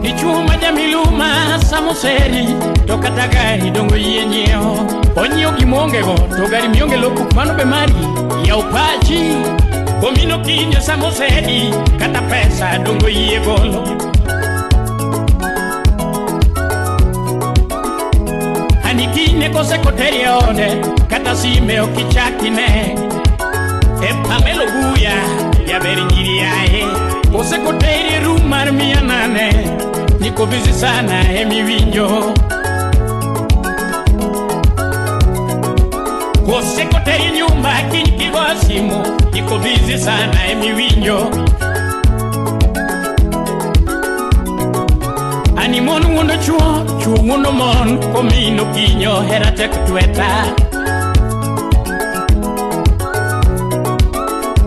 ichuma jamiluma samoseri to kata gari dongo yie nyiewo. Onyiewo gima go to gari mionge lopuk mano be mari yaw pachi. Komino kinyo samoseri kata pesa dongo yie golo. Ani kine kose koteri ode kata sime ok ichakine. E Pamelo Guya jaber nyiri aye kose koteri room mar 800 niko busy sana emiwinjo. Kose koteri nyumba kiny kigo simu niko busy sana emiwinjo. Ani mon wuondo chuo, chuo wuondo mon komino kinyo hera tek tweta.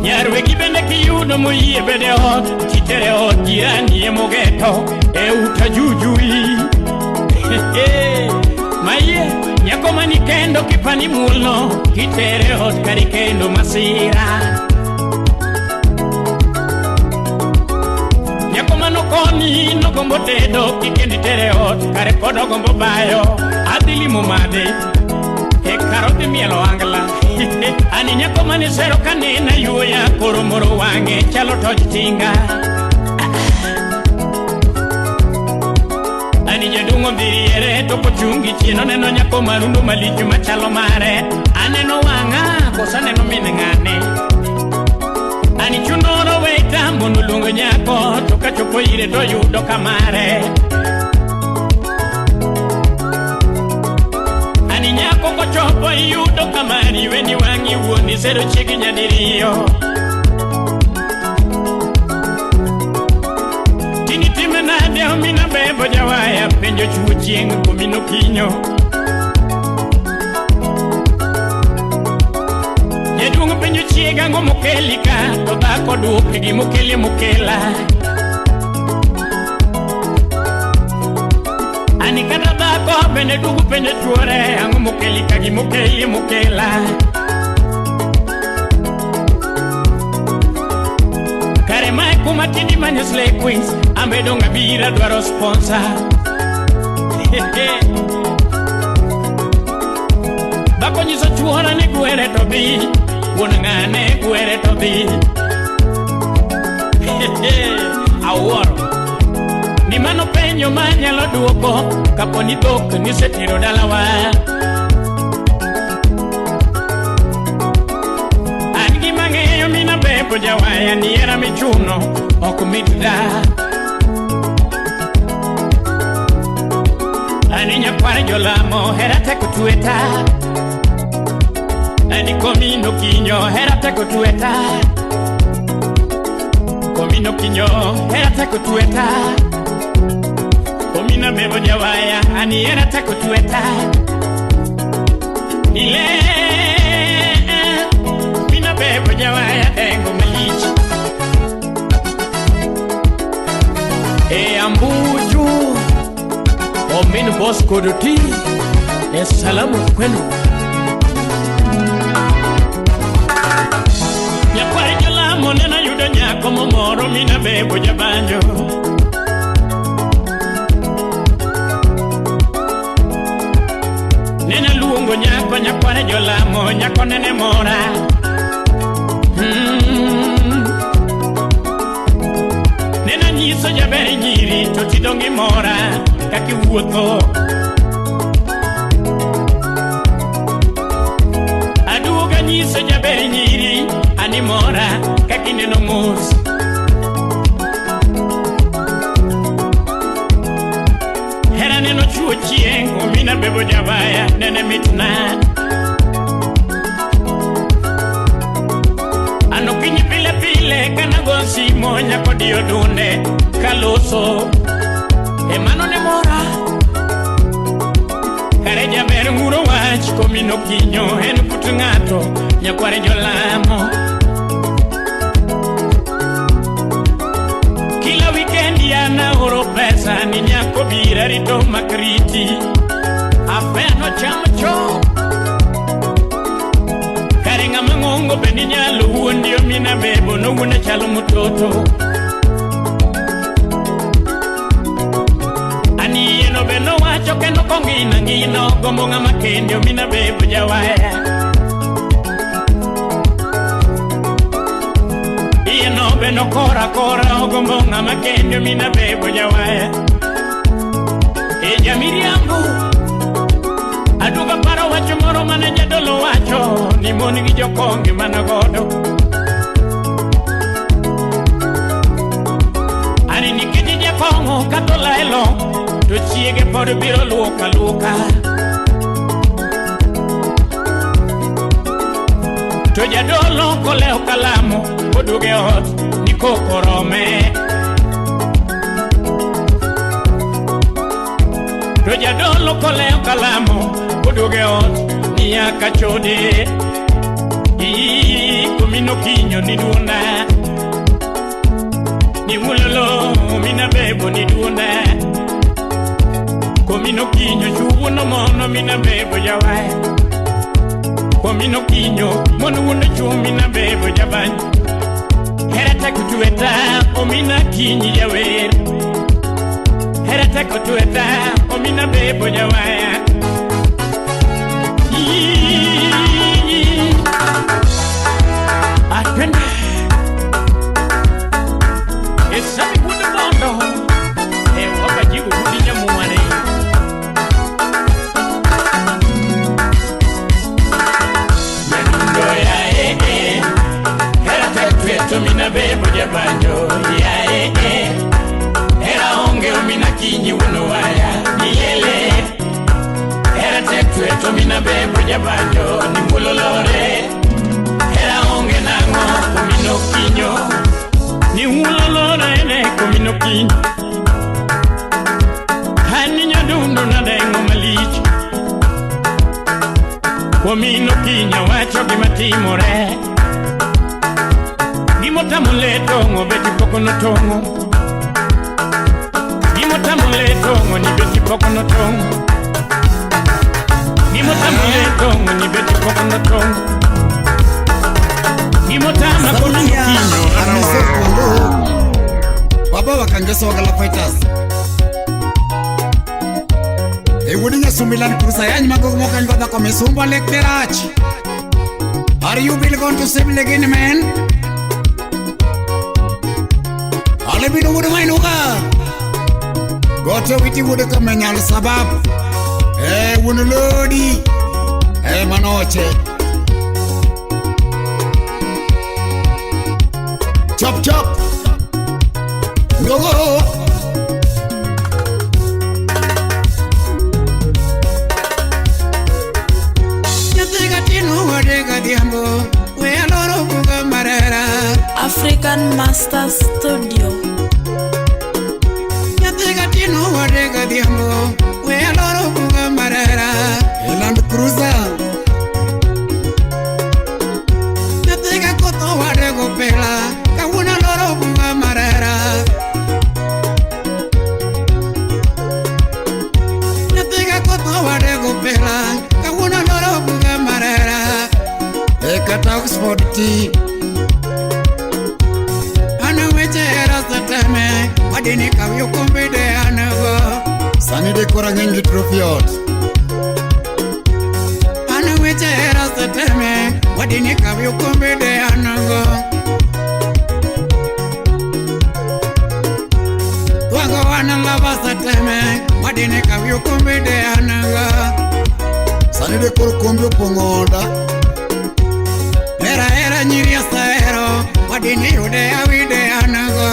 Nyar wegi bende kiyudo moyie bede ot kitere ot jirani emogeto e uta jujui. Maye nyako mani kendo kipani mulno kitere ot kari kendo masira. Nyako mano koni nogombo tedo kikendi tere ot kare pod ogombo bayo. Adhi limo made e karo dhi mielo angla. Ani nyako mane sero kanena yuoya koro moro wang'e chalo toj tinga. Ani jaduong' odhi riere to kochungi chien oneno nyako marundo malich machalo mare. Aneno wang'a koso aneno min ng'ane. Ani chunoro weta mondo oluong nyako to kachopo ire to yudo kamare. Ani nyako kochopo iyudo kamari weni wang'i wuon isero chiegi nyadiriyo. Tini time nade omina bebo jawaya penjo chuo chieng' komino kinyo. Jaduong' penjo chiega ang'o mokeli ka to dhako duoke gimokeli mokela. Ani kata dhako bende duogo penjo chuore ang'o mokeli ka gimokeli mokela. Kare mae kuma tindi manyo Slay Queens ambe dong' abira dwaro sponsor. Dhako nyiso chuora ni gwere to dhi, wuon ng'ane gwere to dhi. Awuoro ni mano penjo manyalo duoko kapo ni dhok nisetero dalawa. An gima ng'eyo mina bebo jawaya ni hera michuno ok mit da. Ani nyakwar jolamo hera tek tweta. Ani komino kinyo hera tek tweta. Komino kinyo hera tek tweta. Komina bebo jawaya ani hera tek tweta. Ile mina bebo jawaya dengo malich. E ambuju omin Bosco Doti e salamu kwenu. Nyakwar jolamo nena yudo nyako momoro mina bebo jabanjo. Nena luongo nyako nyakwar jolamo nyako nene mora. Nena nyiso jaber nyiri to tidongi mora kaka iwuotho. Aduoga nyiso jaber nyiri ani mora kaka ineno mos. Hera neno chuo chieng' omina bebo jabaya nene mitna. Anokinyi pile pile kanago simo nyako diyo dunde kaloso. E mano ne mora. Kare jaber ng'uro wach komino kinyo en kut ng'ato nyakware jolamo. Kila weekend yana oro pesa ni nyako bira rito makriti. Afeno cham cho. Kare ng'ama ng'ongo be ni nyalo wuondi omina bebo nowuone chalo mtoto. Ani eno be nowacho kendo kongina ngino gombo ng'ama kendi omina bebo jawaya. Ieno be nokora kora ogombo ng'ama kendi omina bebo jawaya. E jamiriambo aduogo paro wach moro mane jadolo wacho ni mon gi jokonge mana godo. Ani nikech jakong'o kata olaelo to chiege pod biro luok aluoka. To jadolo kolewo kalamo koduogo e ot ni koko rome. To jadolo kolewo kalamo koduogo e ot ni nyaka chode. Komino kinyo ni duonda. Ni wulolo mina bebo ni duonda. Komino kinyo chuono mono mina bebo jawai. Komino kinyo mono wuono chuo mina bebo jabany. Hera teko tueta omina kinyi jawer. Hera teko tueta omina bebo jawaya. Atwende esami wuod bondo e wabajibu wuod nyamuare. Nyadundo ya e hera tek tweto mina bebo jabanjo ya e hera onge omina kinyi wuono waya nilele. Hera tek tweto mina bebo jabanjo ni mulolore. Hera onge nang'o komino kinyo ni ulolore ene komino kinyo. Hani nyadundo nadengo malich komino kinyo wacho gima timore. Gimotamo le tong'o beti pok notong'o. Gimotamo le tong'o ni beti pok notong'o. Gimotamo le tong'o ni beti pok notong'o. Gimotama komino kinyo. Amiso Polo. Baba wakangeso wagala fighters. E wuodi Nyasumilan Cruiser yany mago mokany godha komisumba lek derach. Are you really going to save again, man? Ale bino wuod mainuga. Gote witi wuod kamenyal sabab. E wuon lodi. E manoche. Chop chop. Ndogo. African Master Studio. Land Cruiser. Oxford ti. An weche hera seteme, wadini kaw okombe de an go. Sani de kora ng'eny gi trophy ot. An weche hera seteme, wadini kaw okombe de an go. Twago an lava seteme, wadini kaw okombe de an go. Sani de koro kombe opong'o oda. Hera hera nyiri asahero, wadini yude awide an go.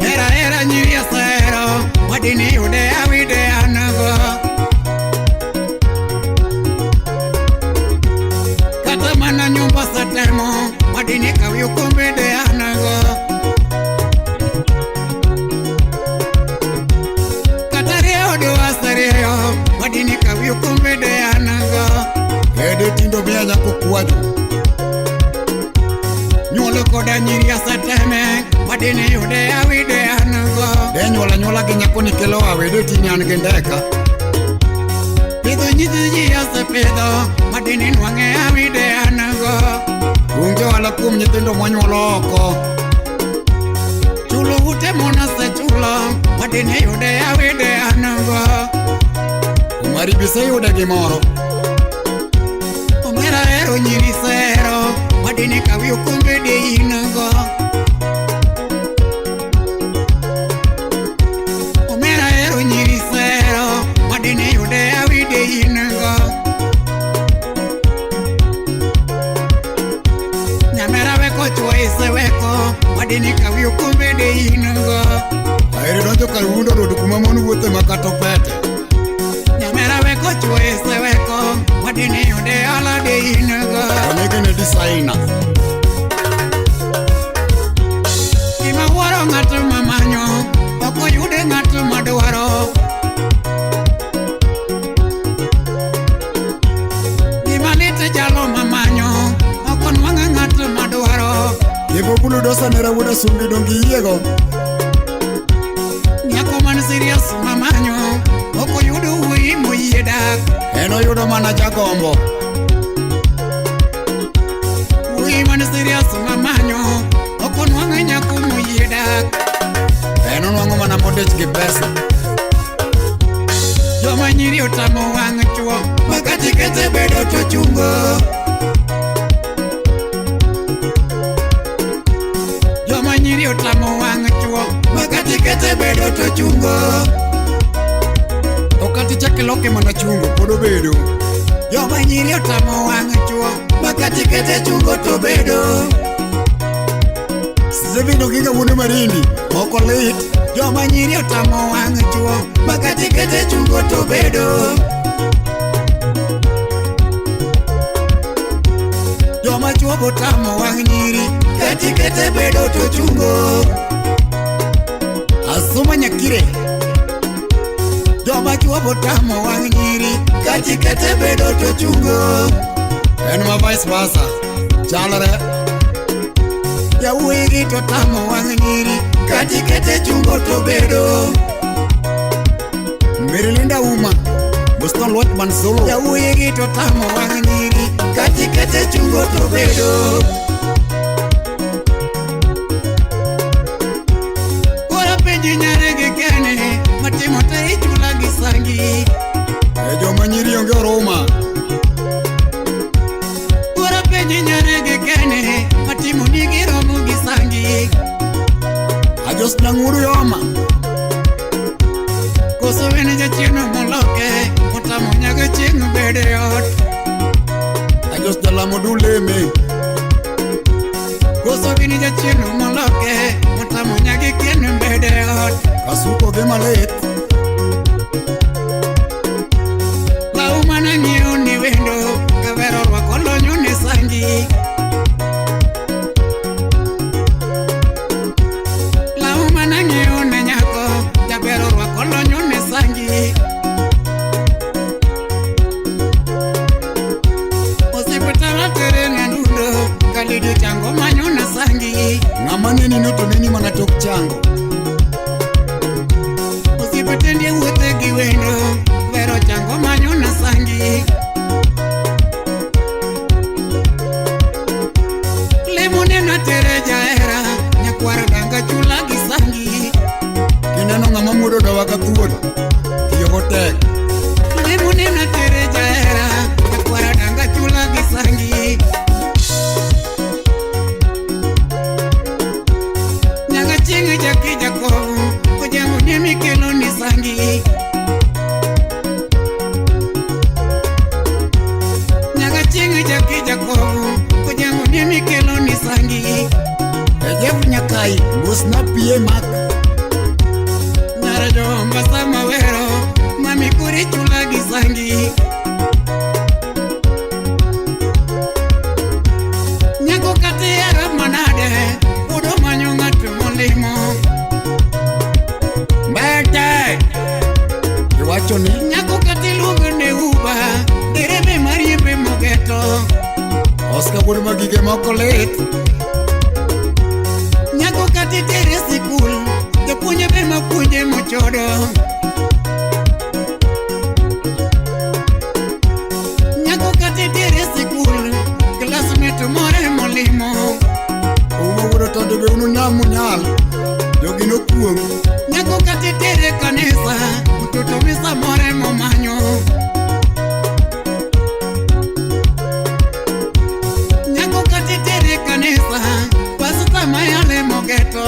Hera hera nyiri asahero, wadini yude awide an go. Kata mana nyumba setemo, wadini kaw okombe de an go. Kata rieyo do aserieyo, wadini kaw okombe de an go. Ede tindo miya nyako kwaju. Nyuolo koda nyiri aseteme, wadini yude awide an go. De nyuola nyuola gi nyako ni kelo awede tini an gi ndeka. Pidho nyithi ji asepidho, wadini nwang'e awide an go. Onge ohala kuom nyithindo mwanyuolo oko. Chulo ute monasechulo, wadini yude awide an go. Omari biseyude gimoro. Omera hero nyiri sero, wadini kaw okombe de in go. Omera hero nyiri sero, wadini yude awide in go. Nyamera weko chuo iseweko, wadini kaw okombe de in go. Aheri donjo kar wundo rodo kuma mon wuothe ma kata opete. Nyamera weko chuo iseweko, wadini yude ala de in go. Onege ne designer. Gima wuoro ng'at mamanyo, ok oyude ng'at madwaro. Gima lit jalo mamanyo, ok onwang'o ng'at madwaro. Yebo buludosa ne rawuoda sumbi donge iyiego. Nyako man serious mamanyo, ok oyudo wuoyi moyie dak. En oyudo mana jagombo. Wuoyi man serious mamanyo, ok onwang'o nyako moyie dak. En onwang'o mana modich gi pesa. Joma nyiri otamo wang' chuo, makati kete bedo to chungo. Joma nyiri otamo wang' chuo, makati kete bedo to chungo. To kata ichak iloke mana chungo pod obedo. Joma nyiri otamo wang' chuo, makati kete chungo to bedo. Stephen Oginga wuod Marindi moko lit. Joma nyiri otamo wang' chuo, makati kete chungo to bedo. Joma chuo botamo wang' nyiri, kati kete bedo to chungo. Asuma Nyakire. Joma chuo botamo wang' nyiri, kati kete bedo to chungo. En ma vice versa. Chalre. Yawuoyi gi to tamo wang' nyiri, kati kete chungo to bedo. Merilinda Uma. Boston Lotman Solo. Yawuoyi gi to tamo wang' nyiri, kati kete chungo to bedo. Koro penji nyare gi kene, matimo te ichula gi sangi. E joma nyiri onge oruma. Koro penji nyare gi kene, matimo ni giromo gi sangi. Ajos nang'uru yoma. Koso en jachien moloke, otamo nyago chieng' bede ot. Ajos jalamo duleme. Koso en jachien moloke, otamo nyagi kien bede ot. Kasuko gi malit. Law mana ng'iewo ni wendo, kavero orwako lonyo ne sangi. Law mana ng'iewo ne nyako, jaber orwako lonyo ne sangi. Osiptal tere ne dundo, kalidi chango manyo na sangi. Ng'ama neni no to neni mana tok chango. Osiptende wuothe gi wendo, vero chango manyo na sangi. Nyakwar danga chula gi sangi. Kineno ng'ama muodo dawa ka thuol, tiyogo tek. Lemo nena tere jahera, nyakwar danga chula gi sangi. Nyaga chieng' jaki jakobo, ojango ne mikelo ni sangi. Nyaga chieng' jaki jakobo, ojango ne mikelo ni sangi. Ejefu nyakai, mosna pie mak. Nyara jomba sama wero, mami kuri chula gi sangi. Nyako kati hera manade, udo manyo ng'at molimo. Mbete! Iwacho ni? Nyako kati luongo ne uba, derebe mariembe mogeto. Oscar wuod magige moko lit. Nyako kati tere sikul, japuonje be mapuonje mochodo. Nyako kati tere sikul, classmate more molimo. Uma wuod otondo be unu nam unyal, jogi nokuong'. Nyako kati tere kanisa, mtoto misa more momanyo. Nyako kati tere kanisa, pastor mayale mogeto.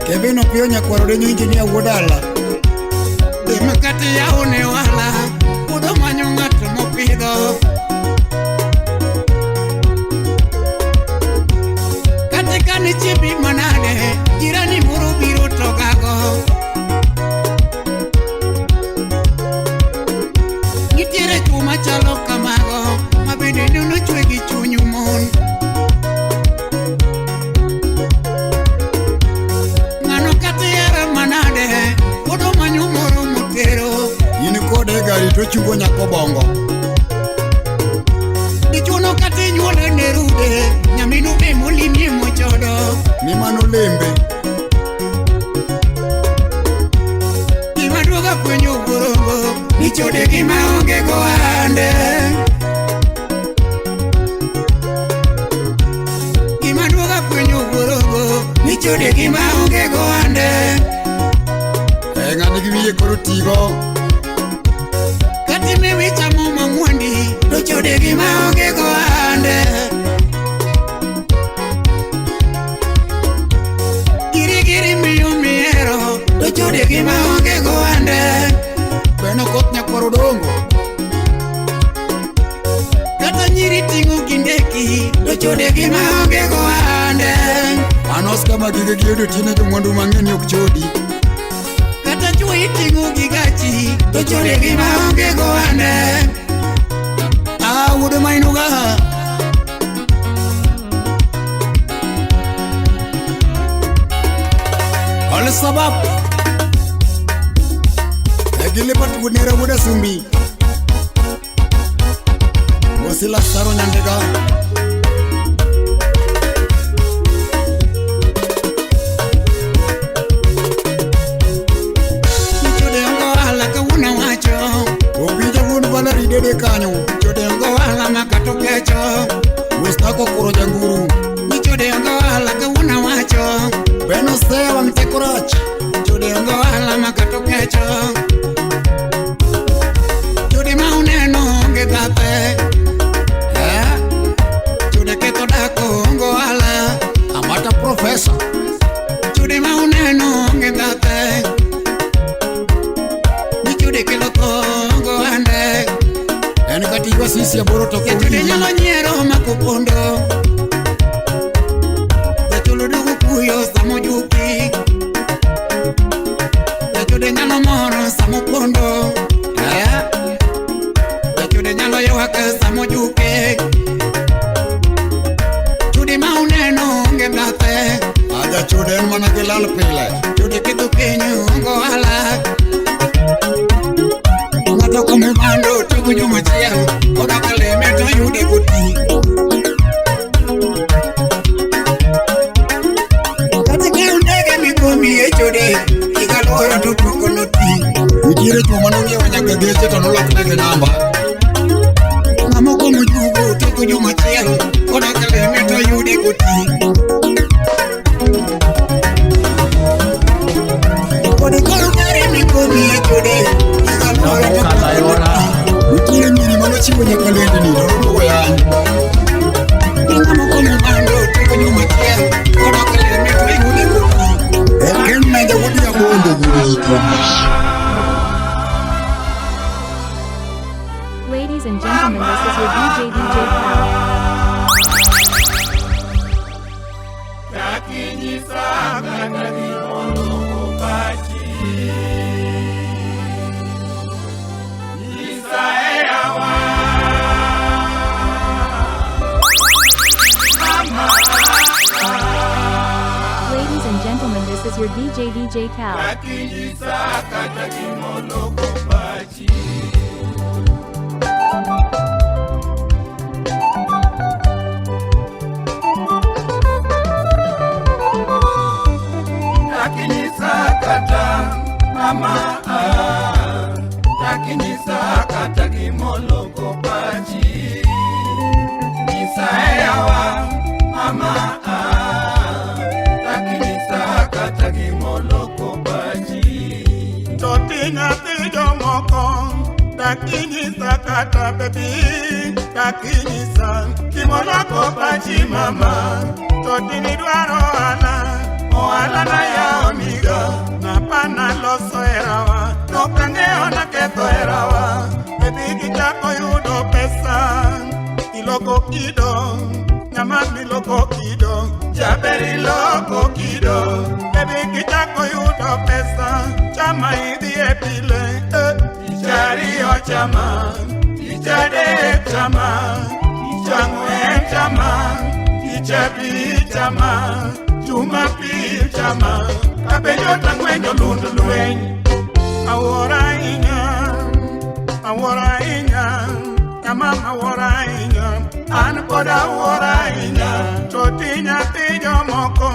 Kevin Opiyo nyakwar Odenyo injinia wuod dala. Dem kati yaone wala, udo manyo ng'at mopidho. Kati kane chibi manade, jirani moro biro to gago. Nitiere chwo machalo kamago, ma bende nochwe gi chuny mon. Ng'ano kati hera manade, udo manyo moro motero. In kode e gari to chungo nyako bongo. Dichuo kati nyuole ne rude, nyaminu be molimie mochodo. Ni mano lembe. Gima duoga fwenyo wuorongo, ni chode gi maonge go ande. Gima duoga fwenyo wuorongo, ni chode gi maonge go ande. Ng'ani gi wiye koro tigo. Kati me wichamo mang'wandi, to chode gi maonge go ande. Giri giri miyo miero, to chode gi maonge go ande. Beno koth nyakwar Odongo. Kata nyiri ting'o kindeki, to chode gi maonge go ande. An Oscar magige gi yudo tine jomwandu mang'eny ok chodi. Kata chwo iting'o gi gachi, to chode gi maonge go ande. Ah, wuod Mainuga. Al sabab. Egilipat wuod wuod Asumbi. Wasila Saro Nyandega. Chode ongo ohala kawuono wacho. Opija wuon Valerie Dede kanyo. Chode ongo ohala makato kecho. Mustako kuro janguru. Chode ongo ohala kawuono wacho. Beno seya wang' teko rach. Chode ongo ohala makato kecho. Chode ma uneno onge bathe. Chode ketho dak ongo ohala. Amata profesa. Chode ma uneno onge bathe. Ni chode kelo tho ongo ande. En kata iywa sisi aboro to Jachude nyalo nyiero makopondo. Jachulo duogo kuyo samojuki. Jachude nyalo moro samopondo. Jachude nyalo ywak samojuke. Chude ma uneno onge bathe. Ajachude en mana gi lal pile. Chude ketho piny ongo ohala. Ng'ato komo bando togo juma achiel, odok leme to yude goti. Kata ka ndege mikomi e chode, igalworo to poko noti. Nitiere chwo manong'iewo nyaka geche to noloknegi namba. Ng'ama okomo jugo toko juma achiel, odok leme to yude goti. Takinyisa kata gimoloko pachi. Nyisa e yawa. Mama. Ladies and gentlemen, this is your DJ DJ Cal. Takinyisa kata gimoloko pachi. Takinyisa kata mama, takinyisa kata gimoloko pachi. Nyisa e yawa mama, takinyisa kata gimoloko pachi. Toti nyathi jomoko takinyisa kata bebi, takinyisa gimoloko pachi mama. Toti ni dwaro ohala, ohala na yawo niga, napana loso herawa, nokang'eyo naketho herawa. Bebi gichako yudo pesa, iloko kido, nyama miloko kido, jaber iloko kido. Bebi gichako yudo pesa, chama idhi e pile, tich ariyo chama, tich adek chama, tich ang'wen chama, tich abich chama, Jumapil chama, kapenjo tang'wenjo lund lweny. Awuoro ahinya, awuoro ahinya, nyamama awuoro ahinya, an pod awuoro ahinya. Toti nyathi jomoko,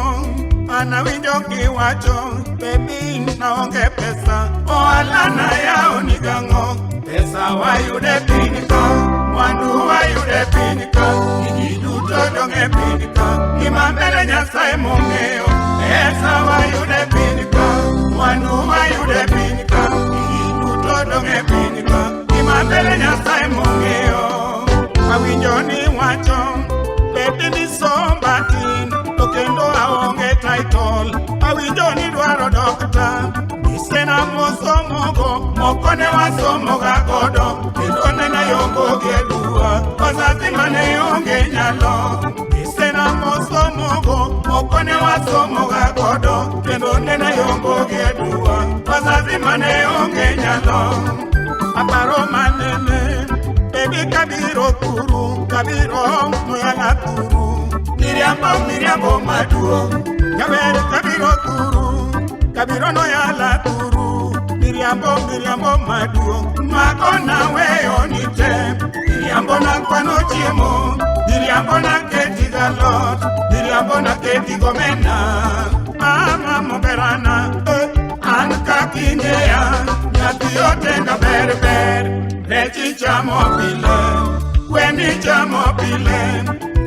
an awinjo kiwacho, bebi naonge pesa, ohala nayawo nigang'o. Pesa wayude piny ka, mwandu wayude piny ka, gigi duto dong' e piny ka, gima mbele Nyasaye mong'eyo. Pesa wayude piny ka, mwandu wayude piny ka, gigi duto dong' e piny ka, gima mbele Nyasaye mong'eyo. Awinjo ni wacho, bebi ni somba tin, to kendo aonge title. Awinjo ni dwaro dokta, Isena mosomogo, moko ne wasomoga godo, kendo ne nayombo gi aduwa, wazazi mane onge nyalo. Isena mosomogo, moko ne wasomoga godo, kendo ne nayombo gi aduwa, wazazi mane onge nyalo. Aparo manene, bebi kabiro turu, kabiro noyala turu, miriambo miriambo maduong', jaber kabiro turu, kabiro noyala turu, miriambo miriambo maduong', mako naweyo ni te, miriambo nakwano chiemo, miriambo naketi galot, miriambo naketi gomena, mama moberana, an kaking'eya, nyathi otenga ber ber, rech ichamo pile, gwen ichamo pile,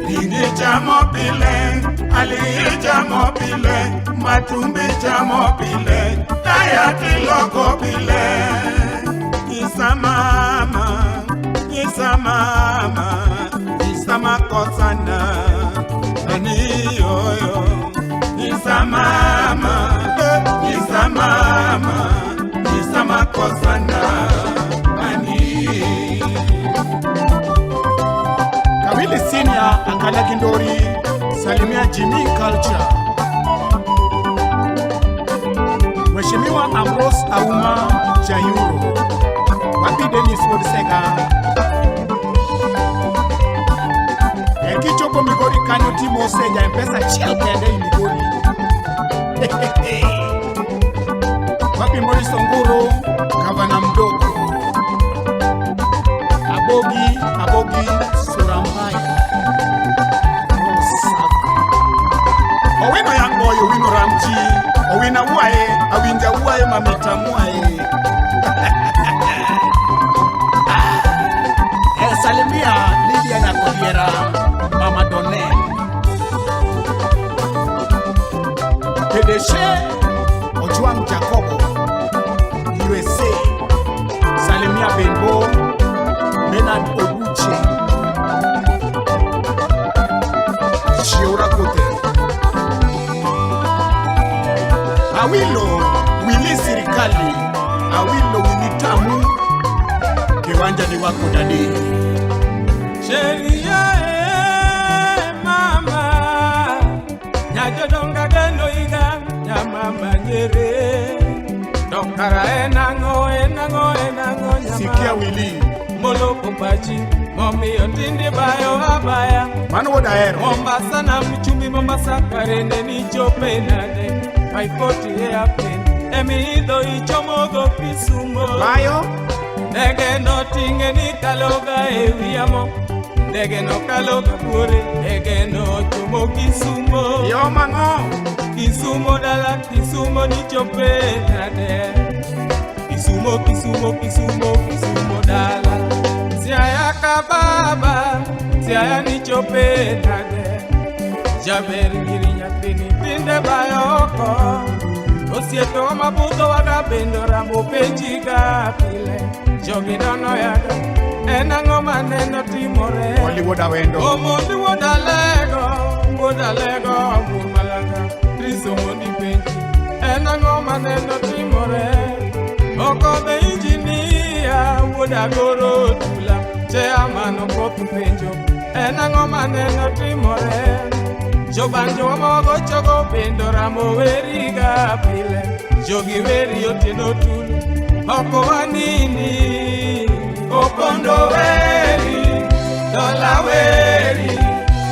ring'i chamo pile, ali ichamo pile, matumbi chamo pile, taya tiloko pile. Nyisa mama, nyisa mama, nyisa makosana, ani yoyo. Nyisa mama, nyisa mama, nyisa makosana, ani. Kawili Senior Akala Kindori, salimia Jimmy Culture. Mheshimiwa Ambrose Auma Jayuro, wapi Dennis Wodsega. Ekichopo Migori kanyo timo seja M-Pesa achiel kende i Migori. Wapi Morris Onguru, gavana mdogo. Abogi, Abogi, sura mbaya. Rosa. Owino yangoyo, Owino ramchi, Owino wuaye, awinja wuaye, mamita muaye. Salimia Lydia Nyakodiera, Mama Done. Kedeshe Ojuang Jacobo, USA. Salimia Benbo, Bernard Obuche. Shiora Kote. Awilo Willy Sirikali, Awilo Willy Tamu, kiwanja ni wako dadi. Sheria mama, nyajo donga geno iga nyamama nyere. Dokara enang'o enang'o enang'o nyama. Sikia Wili. Moloko pachi momiyo tinde bayo abaya. Mano wuod Ahero. Mombasa na mchumbi Mombasa karene ni chope nade. 540 airplane emiidho ichomogo Kisumo. Bayo. Ndege no ting'e ni kaloga e wiyamo. Ndege no kaloga buore. Ndege no chomo Kisumo. Yo mang'o. Kisumo dala Kisumo ni chope nade. Kisumo Kisumo Kisumo Kisumo dala. Siaya ka baba Siaya ni chope nade. Jaber giri nyathini tinde bayo oko. Osiepe wa mabudho waga bendo rambo penjiga pile. Jogi nono yaga en ang'o maneno timore. Omondi wuod Awendo. Omondi wuod Alego, wuod Alego mur malanga. Chris Omondi penji en ang'o maneno timore. Okodhe injinia wuod Agoro Tula. Chairman Okoth penjo en ang'o maneno timore. Jobanjo wamawagochogo bendo ramo weriga pile. Jogi weri otieno tulu oko wanini. Opondo weri, Dola weri,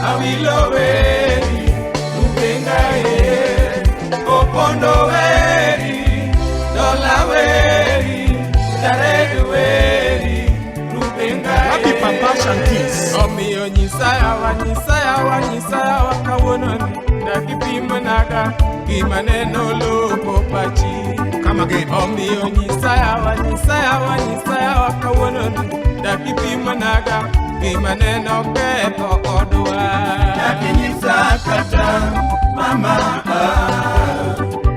Awilo weri, Rubenga e. Opondo weri, Dola weri, Jared weri, Rubenga e. Happy Papa Shantis. Omiyo nyisayawa nyisayawa nyisayawa kawuononi dakipimnaga gima neno loko pachi. Come again. Omiyo nyisayawa nyisayawa nyisayawa kawuononi dakipimnaga gima neno ketho odwa. Dakinyisa kata mama,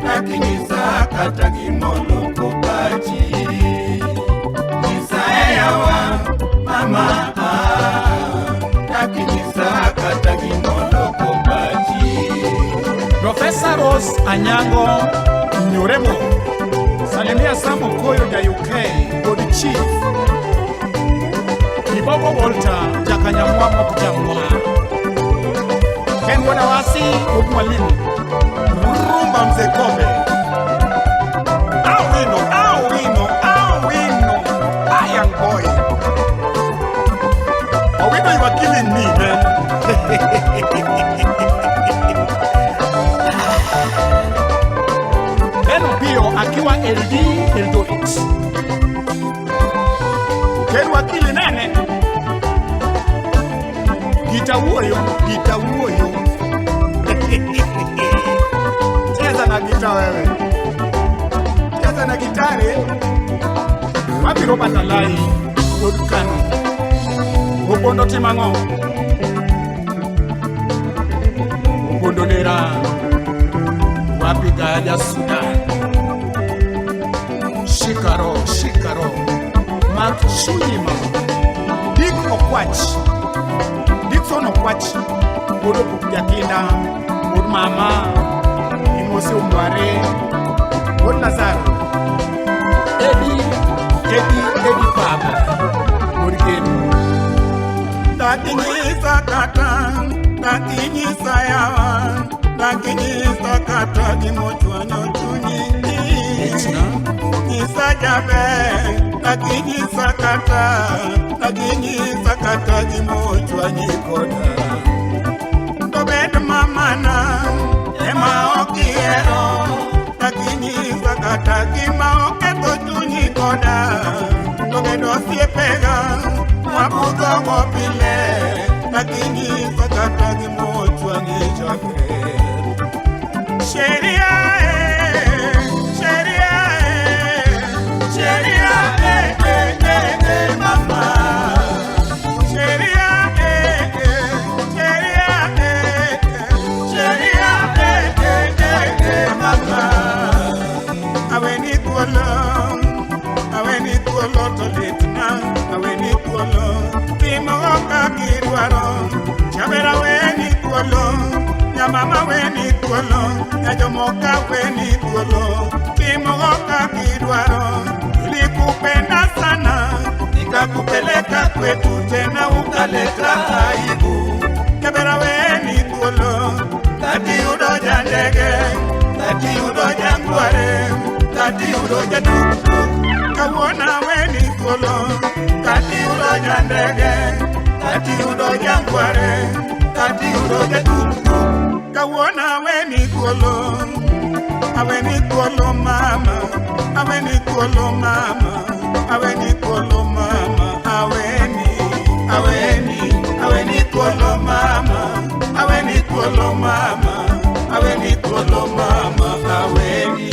dakinyisa kata gimoloko pachi. Nyisayawa mama, dakinyisa kata gimoloko pachi. Professor Rose Anyango Nyoremo. Salimia Sam Okoyo ja UK kod Chief Kibogo Walter Jakanyamwa mok jamwa. Ken wuod Awasi wuod Mwalimu. Rumba Mzee Kobe. Awino, awino, awino. Iron boy. Owino, you are killing me, man. Ben Opio akiwa LD Eldoret. Ken wakili nene. Gita wuoyo, gita wuoyo. Cheza na gita wewe. Cheza na gitare. Wapi Robert Alai wuod Kano. Opondo timang'o. Opondo nera. Wapi Gaja Sudan. Shikaro, Shikaro. Mark Shuyima. Dick Okwach. Dickson Okwach. Wuod Opuk Jakinda. Wuod Mama. Imose Umware. Wuod Lazaro. Eddie, Eddie, Eddie Baba. Wuod Gem. Dakinyisa kata, dakinyisa yawa, dakinyisa kata gimochwanyo chunyi. Nyisa jaber, dakinyisa kata, dakinyisa kata gimochwanyi koda. To bed mamana ema ok ihero, dakinyisa kata gima oketho chunyi koda. To bed osiepega wabudhogo pile, dakinyisa kata gimochwanyi jaber. Sheria eh, sheria eh, sheria eh, eh, eh, eh, mama. Sheria eh, eh, sheria eh, eh, sheria eh, eh, eh, eh, mama. Aweni thuolo, aweni thuolo to litna, aweni thuolo timo kaka gidwaro. Jaber aweni thuolo, nyamama weni thuolo, nyajomoka weni thuolo, timo kaka gidwaro. Nilikupenda sana, nikakupeleka kwetu tena ukaleta aibu. Jaber aweni thuolo, katiyudo janyuol. jandege, kati yudo jangware, kati yudo jatuktuk. Kawuono aweni thuolo, kati yudo jandege, kati yudo jangware, kati yudo jatuktuk. Kawuono aweni thuolo, aweni thuolo mama, aweni thuolo mama, aweni thuolo mama, aweni, aweni, aweni thuolo mama, aweni thuolo mama, aweni thuolo mama, aweni.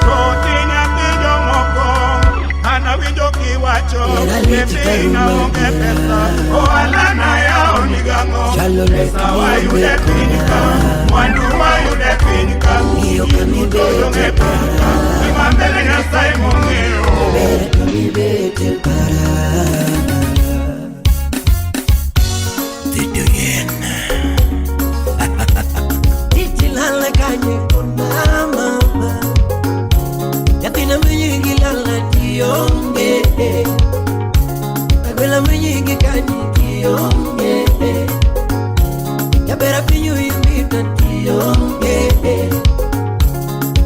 Toti nyathi jomoko, an awinjo kiwacho, ni piny onge pesa, ohala na yawo ni gang'o, pesa wayude piny ka, mwandu wayude piny ka, ji duto onge piny ka, gima mbele Nyasaye mong'eyo. The Doyen. Titilala kanye kona mama. Nyathina minyingi lala tionge. Agwela minyingi kanye tionge. Yabera pinyu imbita tionge.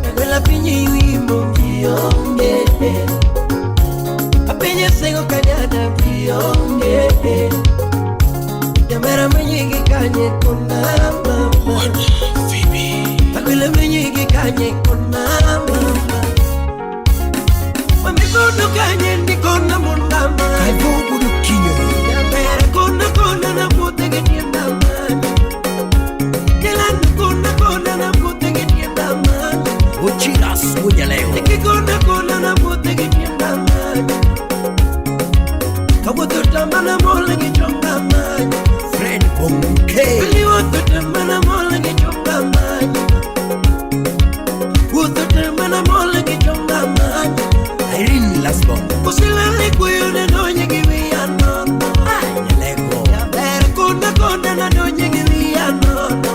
Agwela pinyu imbo tionge. Apenye sego kanyada tionge. Yabera minyingi kanye kona mama. Agwela minyingi kanye kona mama. Mami kanye ndikona mundama. Kaivugu kinyo. Yabera kona kona na putege tienda mama. Jalan kona kona na putege tienda mama. Uchiras unyaleo. Nikikona kona na putege tienda mama. Kabuto mana mole kichonga mama. Fred Bonke. Biliwoto mana mole kichonga mama. Wuto mana mole kichonga mama. Irene Lasbon. Usilale kuyune donye giwiya nono. Nyaleko. Yaber kona kona na donye giwiya nono.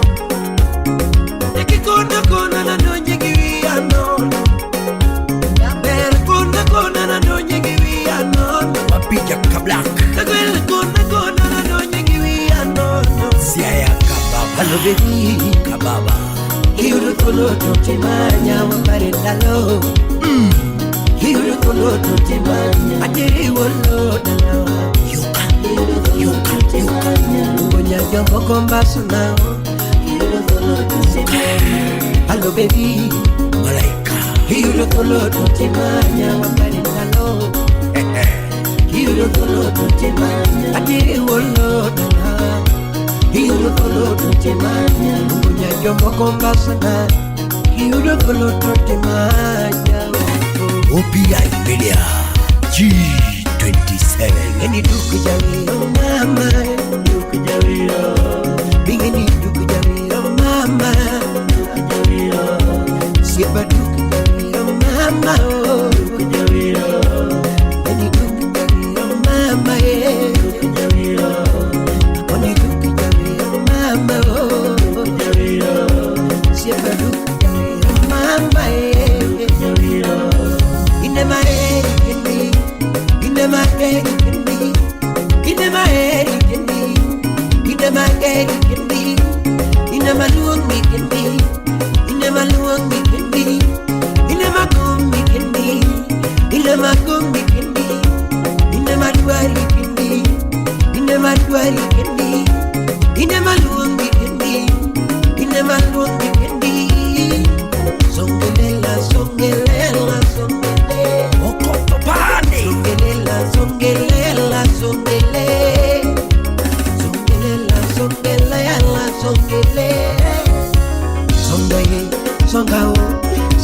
Eki kona kona na donye giwiya nono. Yaber kona kona na donye giwiya nono. Wapija kablak. Kagwel kona kona na donye giwiya nono. Siaya kababa. Hello baby. Kababa. Iyudo thuolo to timanya wapare ndalo. Iyudo thuolo to timanya ateri wolo dalawa. Yuka, yuka, yuka. Ngonya jomoko mbasu nao. Iyudo thuolo to timanya. Hello baby. Malaika. Iyudo thuolo to timanya wapare ndalo. Iyudo thuolo to timanya ateri wolo dalawa. Iyudo thuolo to timanya ngonya jomoko mbasu nao. Iyudo thuolo to timanya. OPI Media G27. Ngeni duku jawiro mama, duku jawiro. Bingeni duku jawiro mama, duku jawiro. Siapa duku jawiro mama, oh duku jawiro. Ngeni duku jawiro mama, eh duku jawiro. Ngeni duku jawiro mama, oh duku jawiro. Siapa duku jawiro mama, eh duku jawiro. Songelela, songelela, songelela. Songelela, songelela, songele. Songelela, songelela, songele. Songaye, songao,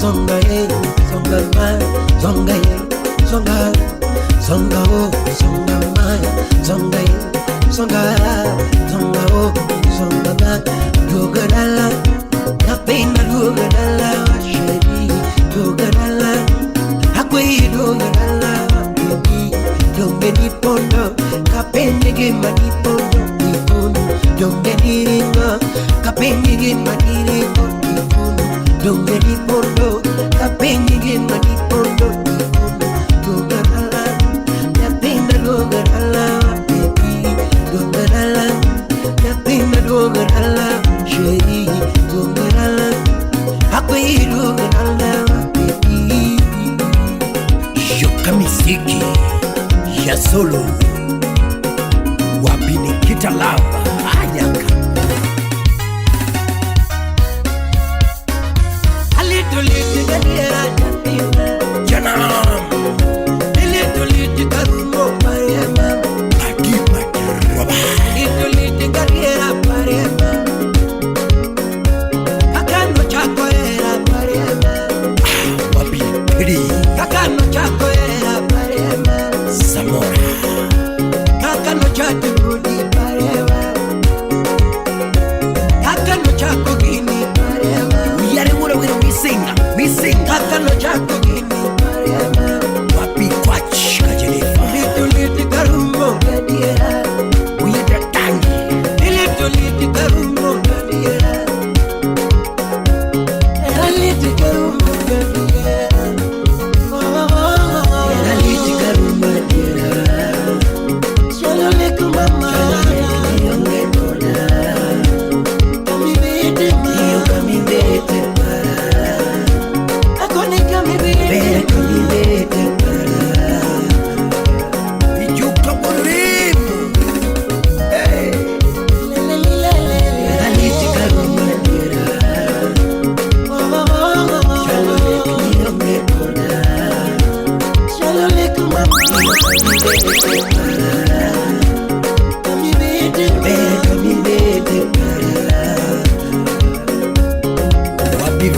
songaye, songama, songaye, songa, songao, songama, songaye, songa, songao, songama. Dugadala, napenda dugadala, shedi, dugadala, akwe dugadala. Donge di pondo, kapende gima di pondo, di pondo. Donge di ringo, kapende gima di ringo, di pondo. Donge di pondo, kapende gima di pondo, di pondo. Dugadala, napenda dugadala, baby. Dugadala, napenda dugadala, sheri. Yoka misiki ya solo wapi Nikita Love ayaka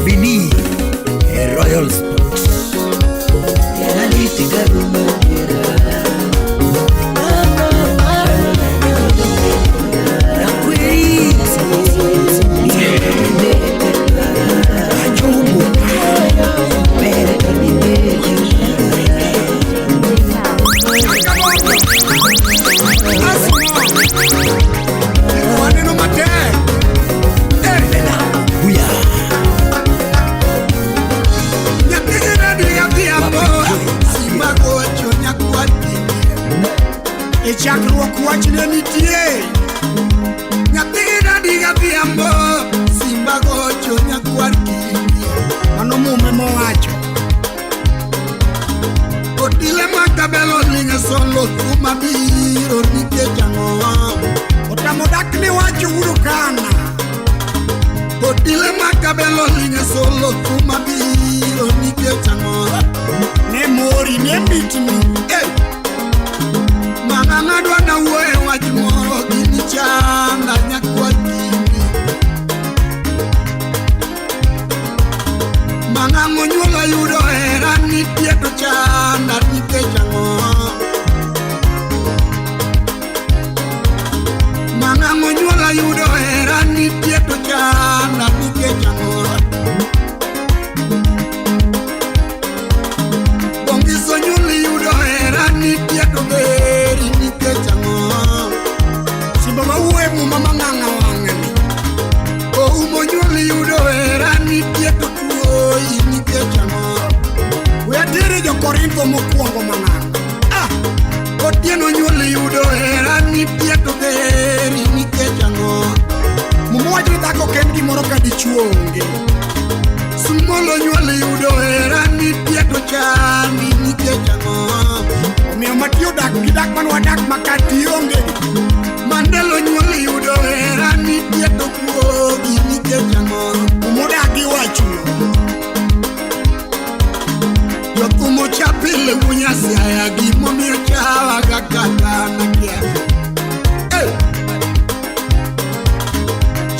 Vini Royal Sports. Chakruok wach ne nitie nyathigi dadiga dhiambo simba gocho nyakwar kingi mano mume mowacho Odile Makabelo linge solo kuma biro nikech ang'o otamo dak ni wacho uru kana Odile Makabelo linge solo kuma biro nikech ang'o ne mori ne mitni hey! Mama dwa na wuoye wach moro gini chanda nyakwa kindi Mang'ang'o nyuolo yudo hera nitie to chanda nikech ang'o Mang'ang'o nyuolo yudo hera nitie to chanda nikech ang'o Bongiso nyuolo yudo hera nitie to beri nikech ang'o Simba mawuoye muma mang'ang'a wang'ni Oumo nyuol yudo hera nitie to tuoyi nikech ang'o We atere jo-Korintho mokwongo mang'ang'a ah! Otieno nyuol yudo hera nitie to beri nikech ang'o Muma wacho ni dhako ok en gimoro ka dichuo onge Sumolo nyuol yudo hera nitie to chandi nikech ang'o Omiyo matiyo dak gi dak man wadak makati onge Mandelo nyuol yudo hera nitie to kuogi nikech ang'o Kumodagi wachuno Jothumo cha pile wunya siaya gimomiyo chawaga kata nakia hey!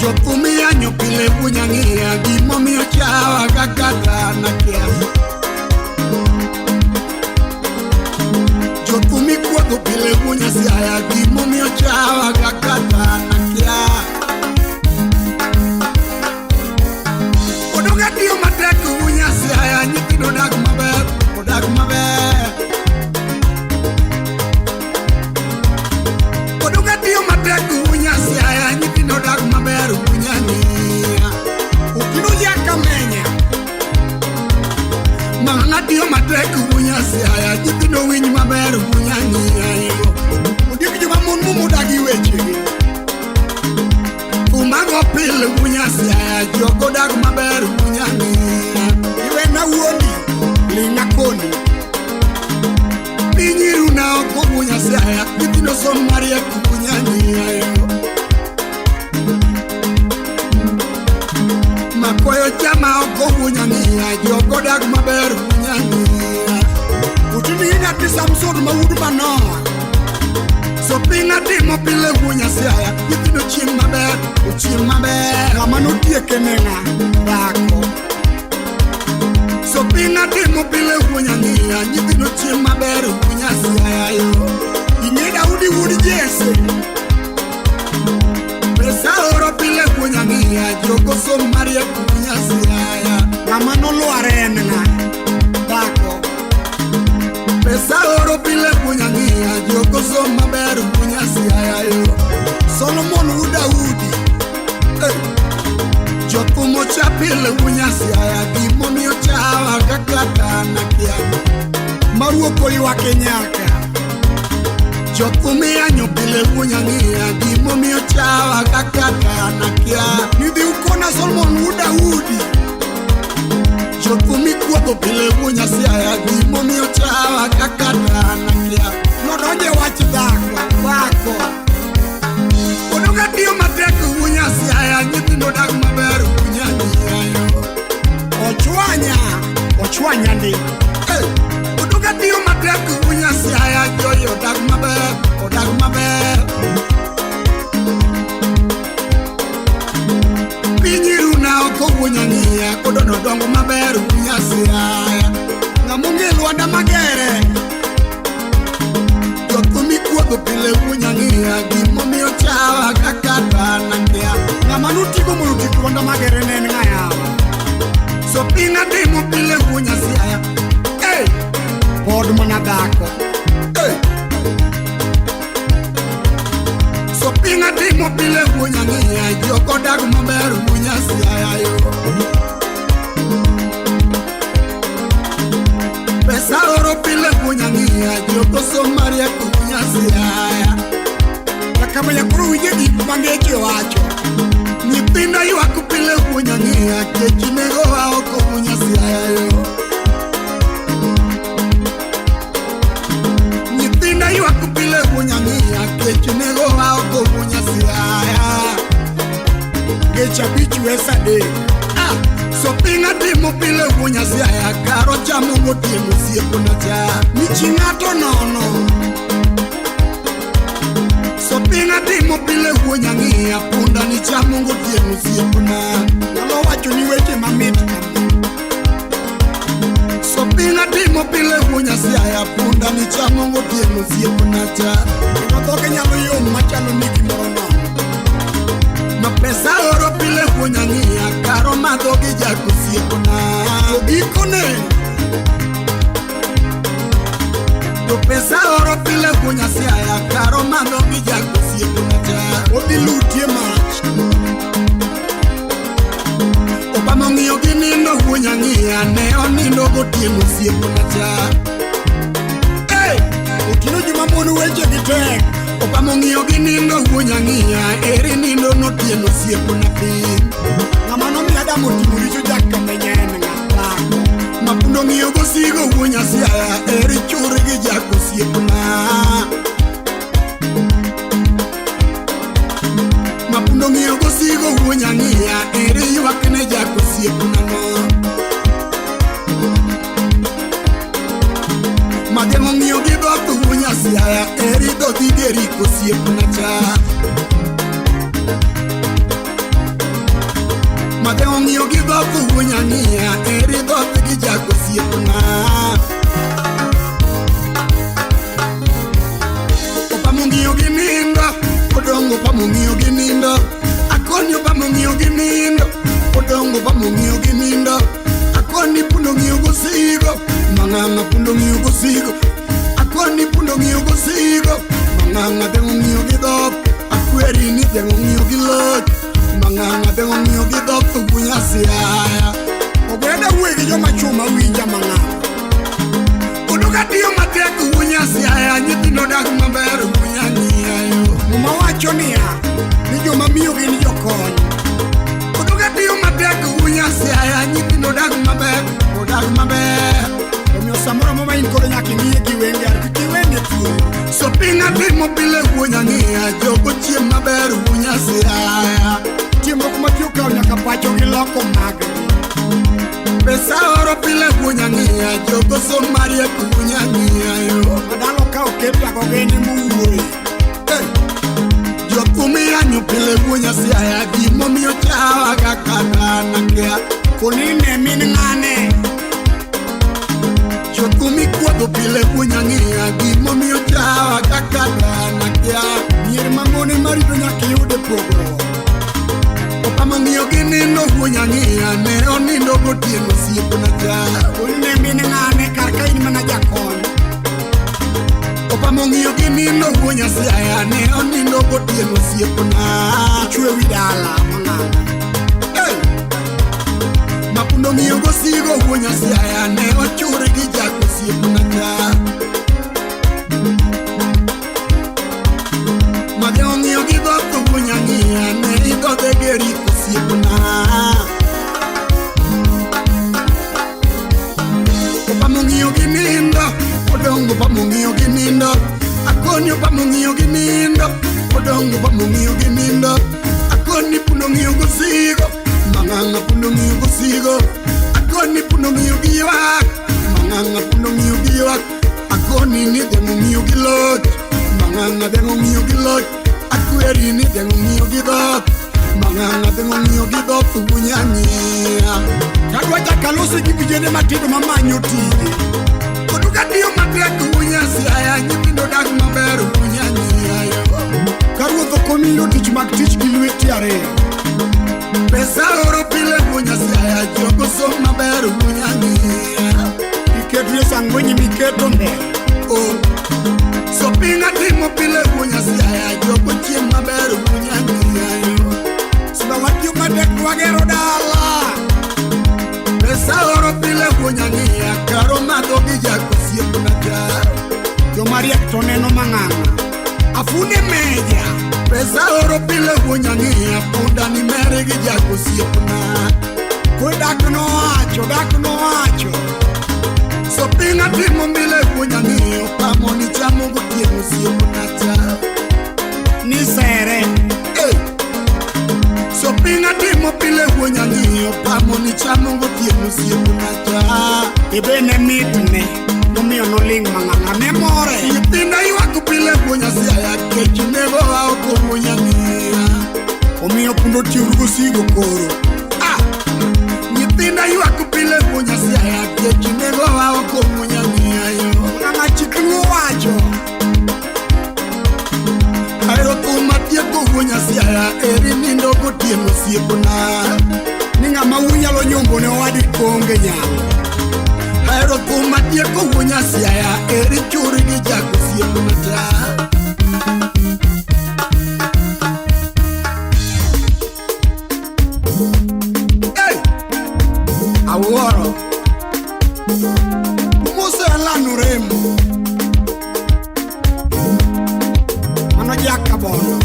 Jothum iyanyo pile wunya ng'iya gimomiyo chawaga kata nakia Jothum ikuodho pile wunya siaya gimomiyo chawaga kata nakia Odoga tiyo matek wunya siaya nyithindo dak maber odak maber Odoga tiyo matek wunya siaya nyithindo dak maber wunya ng'iya Okino jakamenya Mang'ang'a tiyo matek wunya siaya nyithindo winj maber wunya ng'iya Ondiek joma mon mumodagi wechegi Umago pile wunya siaya jogo dak maber wunyang'iya. Iwena wuondi, ling'a koni. Pinyiruna oko wunyasiaya, nyithindo som mariek wunyang'iya. Makoyo chama oko wunyang'iya, jogo dak maber wunyang'iya. Utini nyathi Samson ma wuod Manoa. So pinga timo pile wunyasiaya, nyithindo chiem maber, ochiem maber. Ng'ama notieke ne ng'a? Dhako. So pinga timo pile wunyang'iya, nyithindo chiem maber wunyasiaya yo. Ing'e Daudi wuod Jesse. Pesa oro pile wunyang'iya, jogo som mariek wunyasiaya. Ng'ama nolwar en ng'a? Dhako. Pesa oro pile wunyang'iya, jogo som maber wunyasiaya yo. Solomon wuod Daudi. Jothum ocha pile wunyasiaya, gimomiyo chawa kaka dhana kia. Maruok oywake nyaka. Jothum iyanyo pile wunyang'iya, gimomiyo chawa kaka dhana kia. Nidhi ukona Solomon wuod Daudi. Jothum ikuodho pile wunyasiaya, gimomiyo chawa kaka dhana kia. Nodonje wach dhako, dhako. Odoga tiyo matek wunyasiaya, nyithindo dak maber wunyang'iya yo. Ochwanya, ochwanya ndi. Odoga tiyo matek wunyasiaya, joyo odak maber, odak maber. Pinyiruna oko wunyang'iya, kodono dongo maber wunyasiaya. Ng'among'e Lwanda Magere. Jothum ikuodho pile wunyang'iya, gimomiyo chawa kaka dhana kia. Ng'ama notigo mondo otiek Lwanda Magere ne en ng'a yawa? So pinga timo pile wunyasiaya. Hey! Pod mana dhako. Hey! So pinga timo pile wunyang'iya, jogo dak maber wunyasiaya yo. Pesa oro pile wunyang'iya, jogo som mariek wunyasiaya. Jakamanya koro winje gik ma ngeche wacho. Nyithindo ywak pile wunyang'iya, kech negowa oko wunyasiaya yo. Nyithindo ywak pile wunyang'iya, kech negowa oko wunyasiaya. Kech abich wes adek. Ah! So pinga timo pile wunyasiaya, karo chamo gotieno osiepna cha. Michi ng'ato nono. So pinga timo pile wunyang'iya, punda ni chamo gotieno osiepna. Nyalo wacho ni weche mamit kama. So pinga timo pile wunyasiaya, punda ni chamo gotieno osiepna cha. Kendo dhoge nyalo yom machalo ni gimoro nono. Ma pesa oro pile wunyang'iya, karo madho gi jak osiepna. To gikone, to pesa oro pile wunyasiaya, karo madho gi jak osiepna cha. Odhi lutie mach. Obama ong'iyo gi nindo wunyang'iya, ne onindo gotieno osiepna cha. Hey! Otieno juma mon weche gi tek. Obama ong'iyo gi nindo wunyang'iya, eri nindo notieno osiepna piny. Ng'ama nomiyo Adam otimo richo jakamenya en ng'a? Dhako. Mapundo ong'iyo gosigo wunyasiaya, eri chur gi jak osiepna. Mapundo ong'iyo gosigo wunyang'iya, eri ywak ne jak osiepna no. Mageng'o ng'iyo gi dhoth wunyasiaya, eri dhoth igeri kosiepna cha. Mageng'o ng'iyo gi dhoth wunyang'iya, eri dhoth gi jak osiepna. Obama ong'iyo gi nindo, odongo Obama ong'iyo gi nindo. Akoni Obama ong'iyo gi nindo, odongo Obama ong'iyo gi nindo. Akoni pundo ng'iyo gosigo, mang'ang'a pundo ng'iyo gosigo. Akoni pundo ng'iyo gosigo, mang'ang'a deng'o ng'iyo gi dhok. Akweri ni deng'o ng'iyo gi loch, mang'ang'a deng'o ng'iyo gi dhok wunyasiaya. Ogweda wuoyi gi joma chwo ma winja mang'ang'a. Odoga tiyo matek wunyasiaya, nyithindo dak maber wunyang'iya yo. Muma wacho niya, ni joma miyo gin jokony. Odoga tiyo matek dak maber. Omiyo samoro moma in koro nyaka ing'iye gi wenge ar kik iwene thuolo. Sopinga timo pile wuonya ng'iya jogo chiem maber wuonya siaya. Nitie moko ma ji okawo nyaka pacho gi loko maggi. Pesa oro pile wuonya ng'iya jogo som mariek wuonya ng'iya yo. Madalo ka oket agogene mowuoye. Hey! Jothum iyanyo pile wuonya siaya gimomiyo chawa kaka nakia. Konine min ng'ane. Jothum ikuodho pile wuonya ng'iya gimomiyo chawa kaka nakia. Mier mamone marito nyaka iyud e pogruok. Opamo ng'iyo gi nindo wuonya ng'iya ne onindo gotieno osiepna cha. Konine min ng'ane kar ka in mana jakony. Opamo ng'iyo gi nindo wuonya siaya ne onindo gotieno osiepna. Ichwe wi dala mang'ana. Hey! Mapundo ng'iyo gosigo wuonya siaya ne ochur gi jak osiepna cha. Madhe ong'iyo gi dhoth wuonya ng'iya ne idhodhe geri osiepna. Opamo ng'iyo gi nindo odongo opamo ng'iyo gi nindo. Akoni opamo ng'iyo gi nindo odongo opamo ng'iyo gi nindo. Akoni pundo ng'iyo gosigo mang'ang'a pundo ng'iyo gosigo. Akoni pundo ng'iyo gi ywak mang'ang'a pundo ng'iyo gi ywak. Akoni ni dhiang' ong'iyo gi loch mang'ang'a dhiang' ong'iyo gi loch. Akweri ni dhiang' ong'iyo gi dhoth mang'ang'a dhiang' ong'iyo gi dhoth wuonya ng'iya. Kadwa chako aloso gi vijende matindo mamanyo tije. Oduka tiyo matek wuonya siaya nyithindo dak maber wuonya ng'iya yo. Ka ruoth ok omiyo tich mag tich gi lweti ariyo. Pesa oro pile wuonya siaya jogo som maber wuonya ng'iya. Iketrie sangwenyi miketo mbele. Oh. Sopinga timo pile wuonya siaya jogo chiem maber wuonya ng'iya yo. Sama watiyo matek wagero dala. Pesa oro pile wuonya ng'iya karo madho gi jak osiepna cha. Joma riek to neno mang'ang'a. Afunde meja. Pesa oro pile wuonya ng'iya punda ni mere gi jak osiepna. Kwe dak nowacho, dak nowacho. Sopinga timo mile wuonya ng'iya opamo ni chamo gotieno osiepna cha. Ni sere. Hey! Sopinga timo pile wuonya ng'iya opamo ni chamo gotieno osiepna cha. Ibe ne mitne. Momiyo noling' mang'ang'a ne more. Nyithinda ywak pile wuonya siaya kech nego wa oko wuonya ng'iya. Omiyo pundo tiuru gosigo koro. Ah! Nyithinda ywak pile wuonya siaya kech nego wa oko wuonya ng'iya yo. Ng'ama chik luo wacho. Ahero thum matieko wuonya siaya eri nindo gotieno osiepna. Ni ng'ama wuoyi nyalo nyombo ne owadgi koonge nyalo. Ahero thum matieko wuonya siaya eri chur gi jak osiepna cha. Hey! Awuoro. Mose alano remo. Mano jakabondo.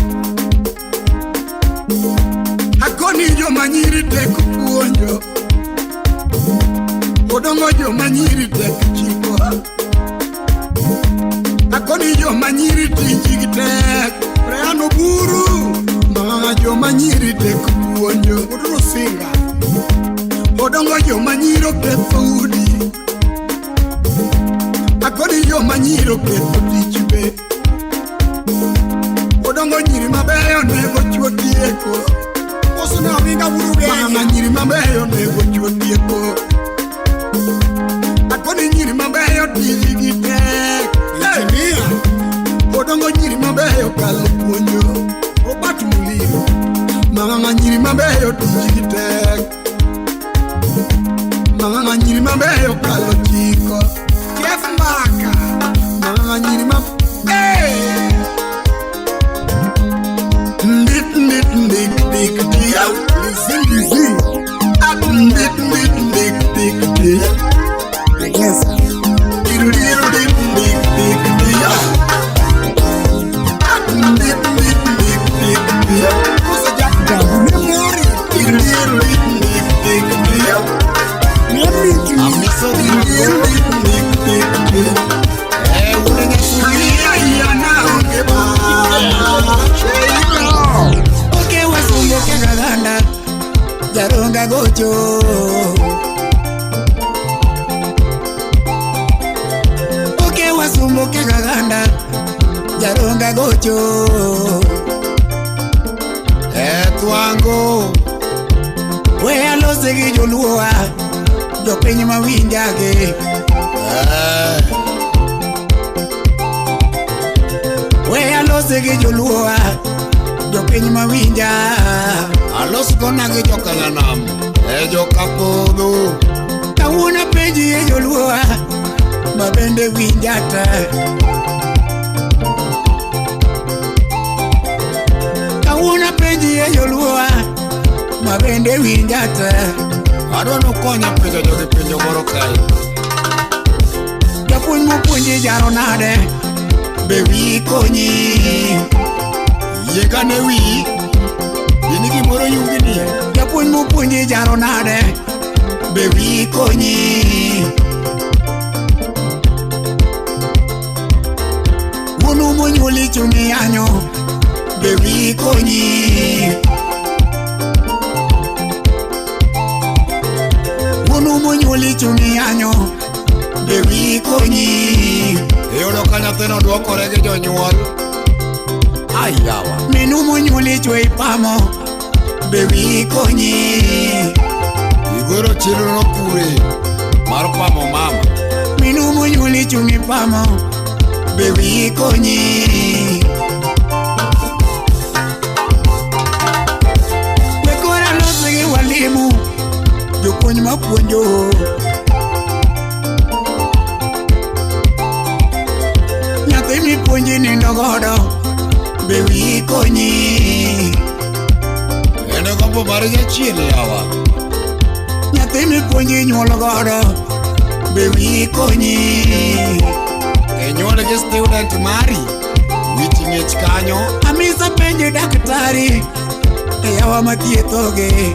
Akoni joma nyiri tek puonjo. Odongo joma nyiri tek chiko. Akoni joma nyiri tijgi tek. Brian Oburu. Ma joma nyiri tek puonjo. Oduro singa. Odongo joma nyiri oketho udi. Akoni joma nyiri oketho tich be. Odongo nyiri mabeyo nego chuo tieko. Mose ne ominga buru Mama genya. nyiri mabeyo nego chuo tieko. Akoni nyiri mabeyo tijgi tek. Engineer. Odongo nyiri mabeyo kalo puonjo. Robert Muliro. Mama nyiri mabeyo tijgi tek. Mama nyiri mabeyo kalo chiko. Jeff Mbaka. Mama nyiri ma Hey! Ndit ndit ndik dik dia. Listen listen. Ah, ndit ndit ndik dik dia. Yes. Diru diru dik dik dik dia. Ah, ndit ndit ndik dik dia. Mose Jack Jabu ne mori. Diru diru dik dik dik dia. Ne mitni. Amiso gocho E twango We alose gi joluowa Jopiny mawinjage We alose gi joluowa Jopiny mawinja Alos gona gi jokanyanam E jokapodho Kawuono penji e joluowa Ma bende winja te Kawuono penji e joluowa Ma bende winja te Adwa nokonya penjo jogi penjo moro kae Japuonj mopuonji jaro nade Be wiyi konyi Yiega ne wiyi In gimoro yungni Japuonj mopuonji jaro nade Be wiyi konyi Wuonu monyuoli chungi yanyo Be wiyi konyi Wuonu monyuoli chungi yanyo Be wiyi konyi Iyudo ka nyathino duokore gi jonyuol Ayawa Minu monyuoli chwe ipamo Be wiyi konyi Igoro chenro kure mar pamo mama Minu monyuoli chungi pamo Be wiyi konyi We koro loso gi walimu Jopuonj mapuonjo Nyathi mipuonji nindo godo Be wiyi konyi En gombo mar jachien yawa Nyathi mipuonji nyuol godo Be wiyi konyi Inyuol gi student mari Wich ng'ich kanyo Amisa penji daktari E yawa mathiethoge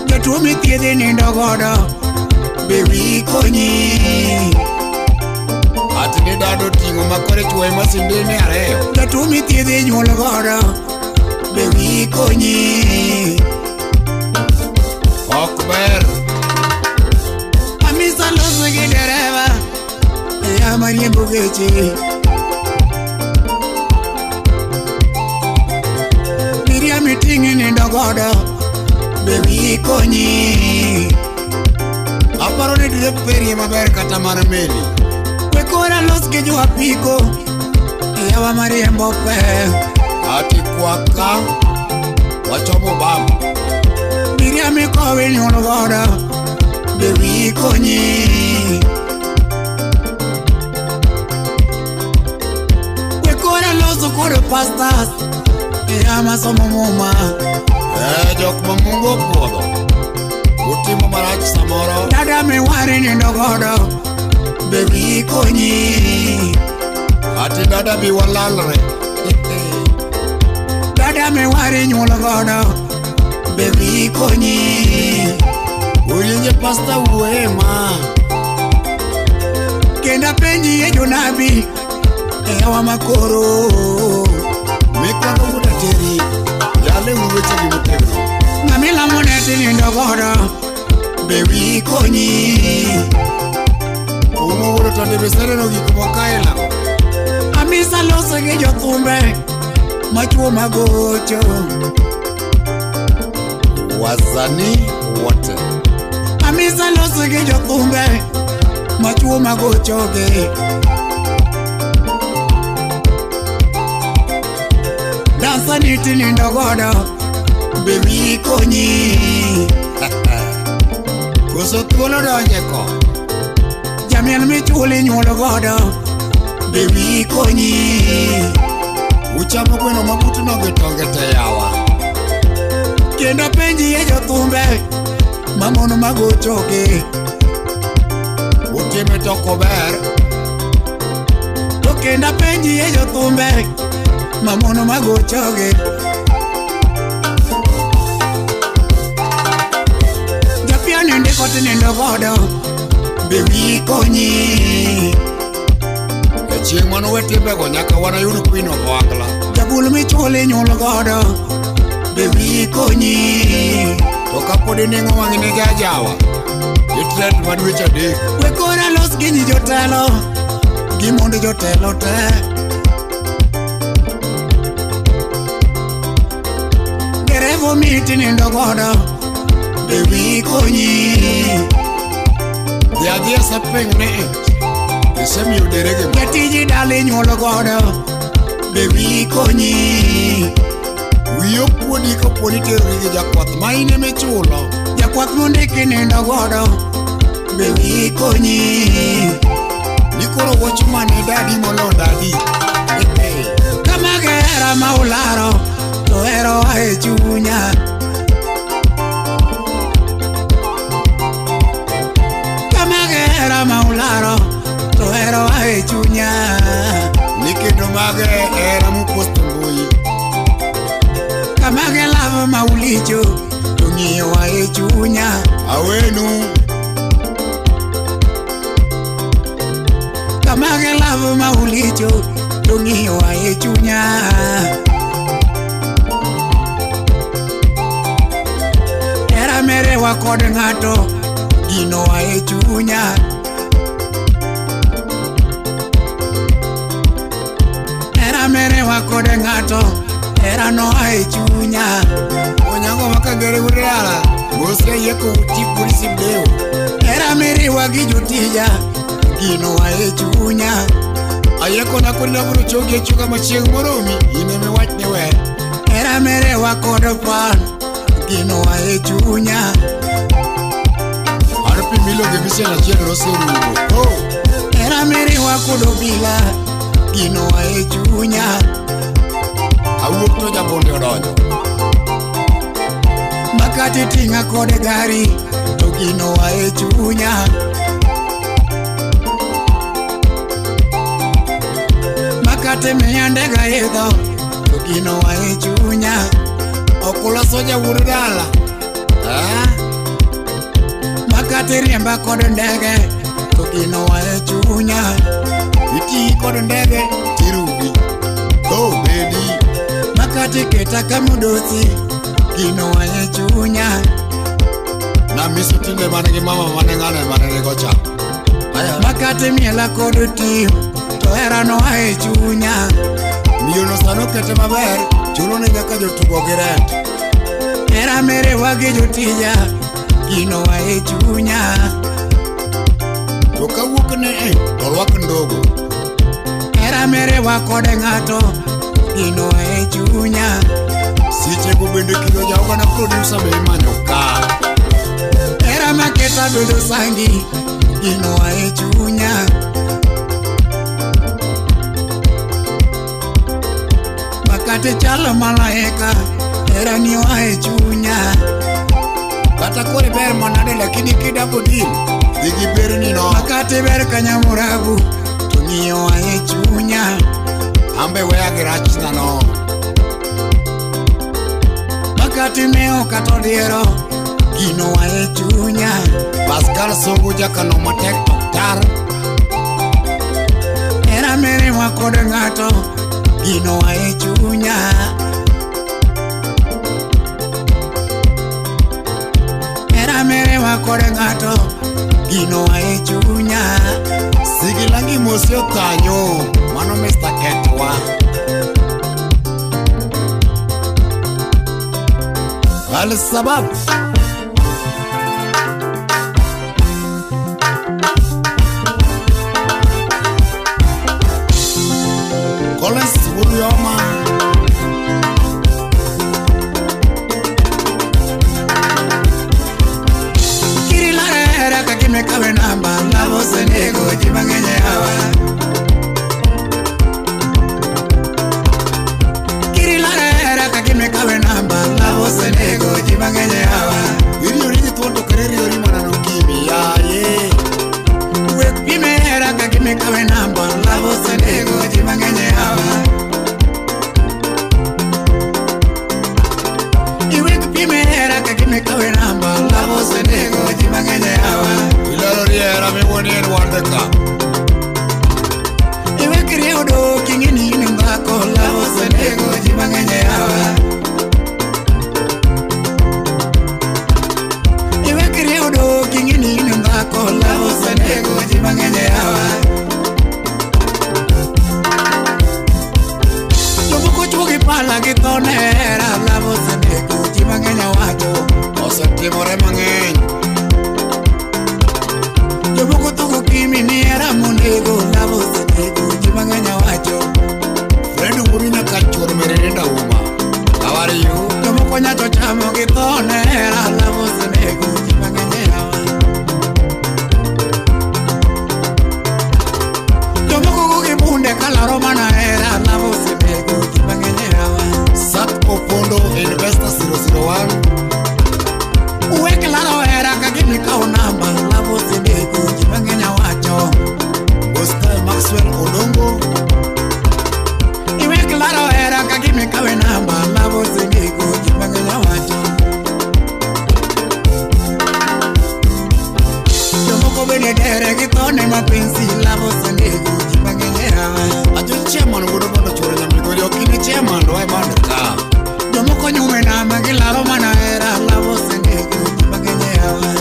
Jatuo mithiedhi nindo godo Be wiyi konyi Ati ni dado ting'o makore chuoye masindene ariyo Jatuo mithiedhi nyuol godo Be wiyi konyi Ok ber Amisa loso gi dereva E ya mariembo geche Abiria miting'i nindo godo Be wiyi konyi Aparo ni derep ferie maber kata mana meli We koro los gi jo apiko E yawa mariembo pe Ati kwaka Wachomo bam Abiria mikowi nyuol godo Be wiyi konyi We koro loso kod pastors E ya masomo muma Jok ma Mungu opuodho Utimo marach samoro Dada miwari nindo godo Be wiyi konyi Ati dada bi walalre Dada miwari nyuol godo Be wiyi konyi Ulinje pasta wuoye ma Kendo apenji e jonabi E yawa makoro Mikwano wuod ateri Yale uru weche gi motegno Ng'ama ilamo ne tinindo godo Be wiyi konyi Umo wuod tonde be iseneno gik moko aila go Amisa loso gi jothumbe Machuo magocho Wasanii wote Amisa loso gi jothumbe Machuo magochoge Dansa ni tinindo godo Be wiyi konyi Koso thuolo donje ko Jamiel michuli nyuol godo Be wiyi konyi Uchamo gweno mabutno gi tonge te yawa Kendo penji e jothumbe Mamono magochoge Utime to ok ober To kendo apenji e jothumbe Mamono magochoge Japiano ndiko tinindo godo Be wiyi konyi E chieng' manowe timbego nyaka wanayud Queen of Ohangla Jabul michuli nyuol godo Be wiyi konyi To kapod ining'o wang'i ni jajawa Itret madweche adek. We kora los gi nyi jotelo gi mond jotelo te. Derevo miti nindo godo be wi konyi. Dhi adhiya sapeng ne isemiyo derege moro. Jatiji dala inyuolo godo be wi konyi. Wiyi ok kuodi kapo ni iterori gi jakwath ma in ema ichulo. Jakwath mondiki nindo godo be wi konyi. Ni koro wach mane dadi molo dadi. Kama gihera ma ularo to hero e chunya. Kama gihera ma ularo to hero e chunya. Ni kendo mage hera muposto mbui. Kama gelavo ma ulicho to ng'iyo e chunya. Awenu. Kama gelavo ma ulicho to ng'iyo e chunya. Hera merewa kod ng'ato gino e chunya. Hera merewa kod ng'ato hera no e chunya. Onyango makagere wuod dala mose yeko uti polisi mdeo. Hera meriwa gi jotija gino e chunya. Ayeko na kod nabro chogi e chuka machieng' moromi in ema iwach ni we. Hera merewa kod pan gino e chunya. An pi milo gi bisen achiel noserumo. Oh. Hera meriwa kod obila gino e chunya. Awuok to jabonde odonjo. Makati ting'a kod gari to gino e chunya. Makati miya ndega idho to gino e chunya. Okula soja wuod dala. Makati riemba kod ndege to gino e chunya. Iti kod ndege tirubi. Oh bedi. Makati keta kamudosi gino e chunya. Namiso tinde mane gi mama mane ng'ane mane nigo cha. Makati miela kod tim to hera no e chunya. Miyono sano kete maber chulo ne nyaka jotugo gi rent. Hera merewa gi jotija gino e chunya. To kawuok ne e to rwak ndogo. Hera merewa kod ng'ato gino e chunya. Sechego bende kido jaoga na producer be imanyo ka. Hera maketa bedo sangi gino e chunya. Makati chalo malaika hera ni e chunya. Kata kore ber manade lakini kidabo deal dhi gi berni no. Makati ber kanyamurabu to ng'iyo e chunya. Ambe weya gi rachna no. Makati meo kata odiero gino e chunya. Pascal Songo jakano matek tok tar. Hera merewa kod ng'ato gino e chunya. Hera merewa kod ng'ato gino e chunya. Sigilangi mose otanyo mano Mr. Ketwa. Al sabab. Collins Wurioma. Kirila hera kakime kawe namba lavo senego jimangenye hawa. Kirila hera kakime kawe namba lavo senego jimangenye hawa. Iriori gi thuon to kare riori mana no kimi yaye. Wek pime hera kakime kawe namba lavo senego jimangenye hawa. Iwek pime hera kakime kawe namba lavo senego jimangenye hawa. Ilero riera miwuonie en wande ka. Iwek riedo king'eni in dhako lavo senego jimangenye hawa. Iwek riedo king'eni in dhako lamo gi thone hera love osenego ji mang'eny yawa. Jomoko go gi bunde kalaro mana hera love osenego ji mang'eny yawa. Sak Opondo Investor 001. Uwek laro hera ka gimi kawo namba love osenego ji mang'eny awacho. Oscar Maxwell Odongo. Iwek laro hera ka gimi kawe namba love osenego ji mang'eny awacho. Jomoko bende dere gi thone mapenzi love osenego ji mang'eny yawa. Ajo chairman wuodo mondo chuore nyamiko ok in e chairman to band ka. Jomoko nyume namba gilaro mana hera love osenego ji mang'eny yawa.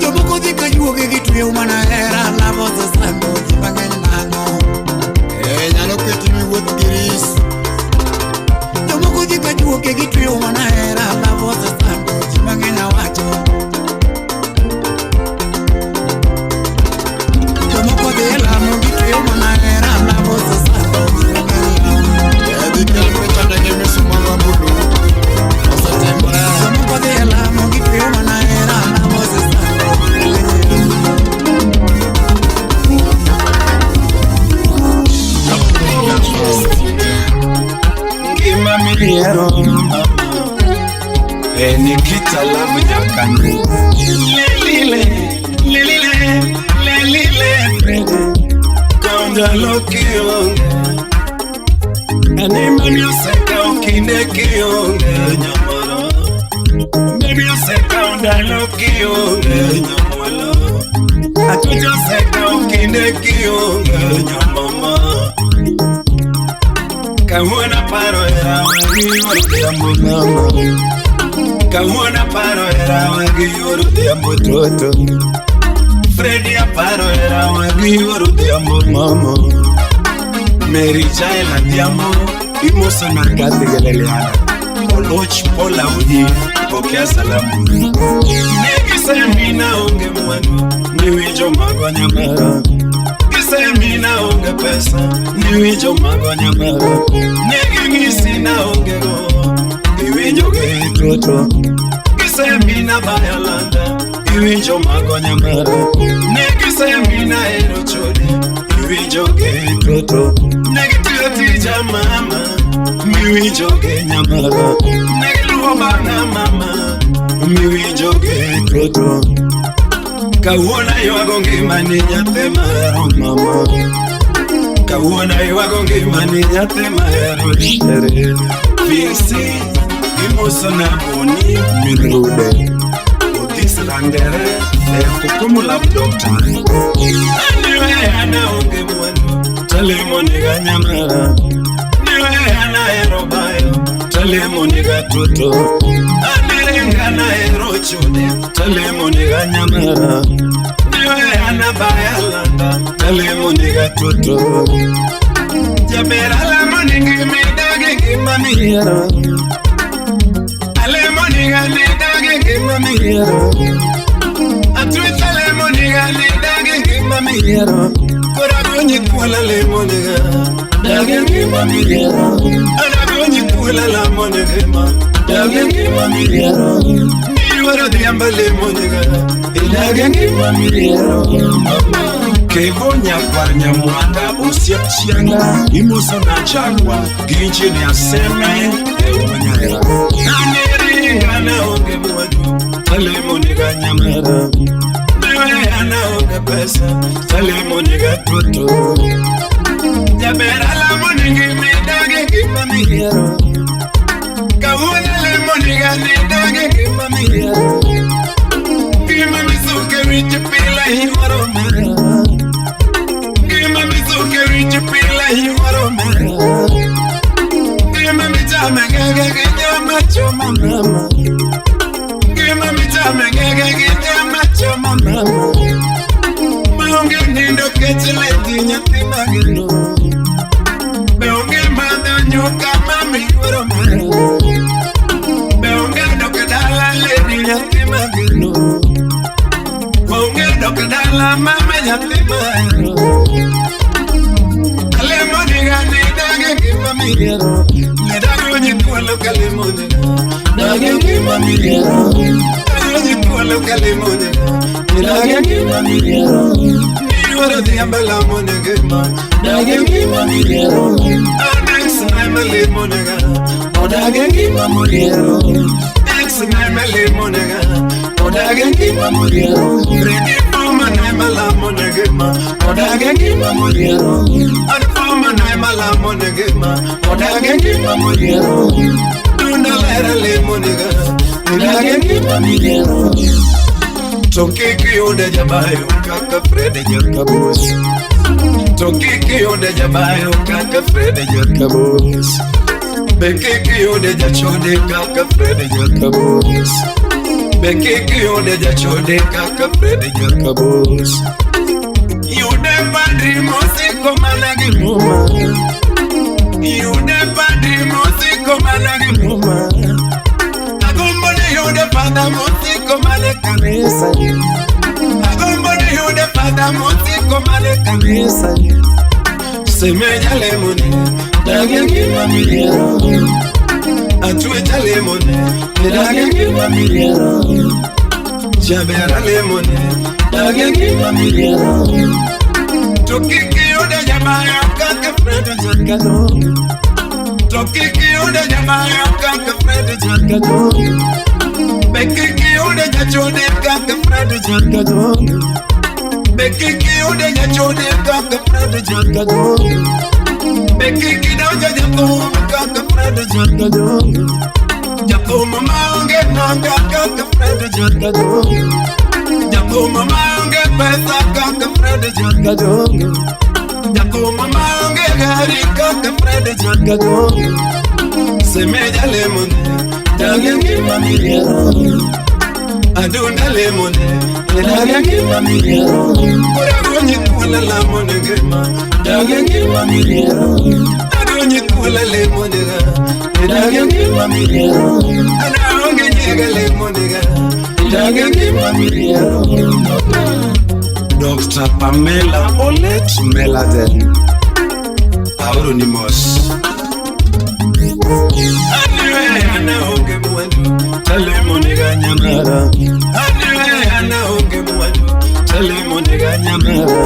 Jomoko dhi ka juoge gitweyo mana hera love osesando ji mang'eny nang'o. Nyalo keti miwuoth gi ris. Jomoko dhi ka juoge gitweyo mana hera love osesando ji mang'eny awacho. Jomoko dhi e lamo gitweyo mana hera love osesando ji mang'eny yawa. Dhi kel picha ne misuma mabulu. Osetimore. Jomoko dhi e lamo gitweyo mana hera love osesando ji mang'eny yawa. Ngima miyiero en kita love nyakani. Lelile, lelile, lelile Kaundalo kionge Ani mami osekawo kinde kionge nyamoro. Baby osekawo ndalo kionge nyamwalo. Atucho osekawo kinde kionge nyamama. Kawuono aparo hera wagi yuoro odhiambo mama. Kawuono aparo hera wagi yuoro odhiambo toto. Freddy aparo hera wagi yuoro odhiambo mama. Mary Jael adhiambo imoso na kadhi geleleana. Oloch Paul Audi pokea salamu. Ne gisemina onge mwandu niwinjo mago nyamara. Gisemi na onge pesa niwinjo mago nyamara. Ne ging'isi na onge go iwinjo gi toto. Gisemi na baya landa iwinjo mago nyamara. Ne gisemi na ero chode iwinjo gi toto. Ne gitiyo tija mama miwinjo gi nyamara. Ne giluwo bang'a mama miwinjo gi toto. Kawuono aywago ngimani nyathi mahero mama. Kawuono aywago ngimani nyathi mahero shere. Vinci imoso na boni minrude. Otis Rangere e love doctor. Aniwe ana onge mwandu talemo niga nyamara. Niwe ana ero bayo talemo niga toto. Anirenga na ero chode talemo niga nyamara. Niwe ana baya landa talemo niga toto. Jaber alamo ningi midage ngima miyiero. Alemo niga nidage ngima miyiero. Atwech alemo niga nidage ngima miyiero. Koro agonyi thuolo alemo niga dage ngima miyiero. Anagonyi thuolo alamo ngima dage ngima miyiero. Niwero odhiambo alemo niga idage ngima miyiero. Kevo nyakwar nyamwanda osiep chianga imoso na chakwa gi injinia Seme e Wanyara. Aniringa na onge mwandu talemo niga nyamara. Niwe ana onge pesa talemo niga toto. Jaber alamo ningi midage ngima miyiero. Kawuono alemo niga nidage ngima miyiero. Ngima misuke wich pile iwuoro mara. Ngima misuke wich pile iwuoro mara. Ngima michame gege gi nyama choma mama. Ngima michame gege gi nyama choma mama. Maonge nindo kech leti nyathi mageno. Be onge madho nyuka mami yuoro mara. Be onge dok e dala lady nyathi mageno. Onge dok e dala mama nyathi mahero. Alemo niga nidage ngima. midhiero. Nedagonyi thuolo kalemone, dage ngima midhiero. Agonyi thuolo kalemone, dage ngima midhiero. Idwaro dhiambo lamone ngima, dage ngima midhiero. Anex naima lemone ga, odage ngima modhiero. Ex naima lemone ga, odage ngima modhiero. Ready for naima lamone ngima, odage ngima modhiero. Anfoma naima lamone ngima, odage ngima modhiero. Dunda lera lemone ga, odage ngima midhiero. To kik iyude jabayo kaka Fred Jakabos. To kik iyude jabayo kaka Fred Jakabos. Be kik iyude jachode kaka Fred Jakabos. Be kik iyude jachode kaka Fred Jakabos. Yude padri mosiko mana gi muma. Yude padri mosiko mana gi muma. Agombo ni yude fada mosiko mana kanisa. Agombo ni yude fada mosiko mana kanisa. Semeja lemone, dage ngima midhiero. Atwecha lemone, dage ngima midhiero. Jabera lemone, dage ngima midhiero. To kik iyude jabayo kaka Fred Jakadong. To kik iyude jabayo kaka Fred Jakadong. Be kik iyude jachode kaka Fred Jakadong. Be kik iyude jachode kaka Fred Jakadong. Be kik idonjo jathum kaka Fred Jakadong. Jathum maonge nanga kaka Fred Jakadong. Jathum maonge pesa kaka Fred Jakadong. Jathum maonge gari kaka Fred Jakadong. Semeja lemone, dage ngima midhiero. Adunda lemone, dage ngima midhiero. Agonyi thuolo lamone ngima, dage ngima midhiero. Agonyi thuolo lemone ga, dage ngima midhiero. An aonge nyiega lemone ga, dage ngima midhiero. Dr. Pamela Olet Meladen, Aoro ni mos. Aniwe ana onge mwandu, talemone ga nyamara. Aniwe ana onge mwandu, talemone ga nyamara.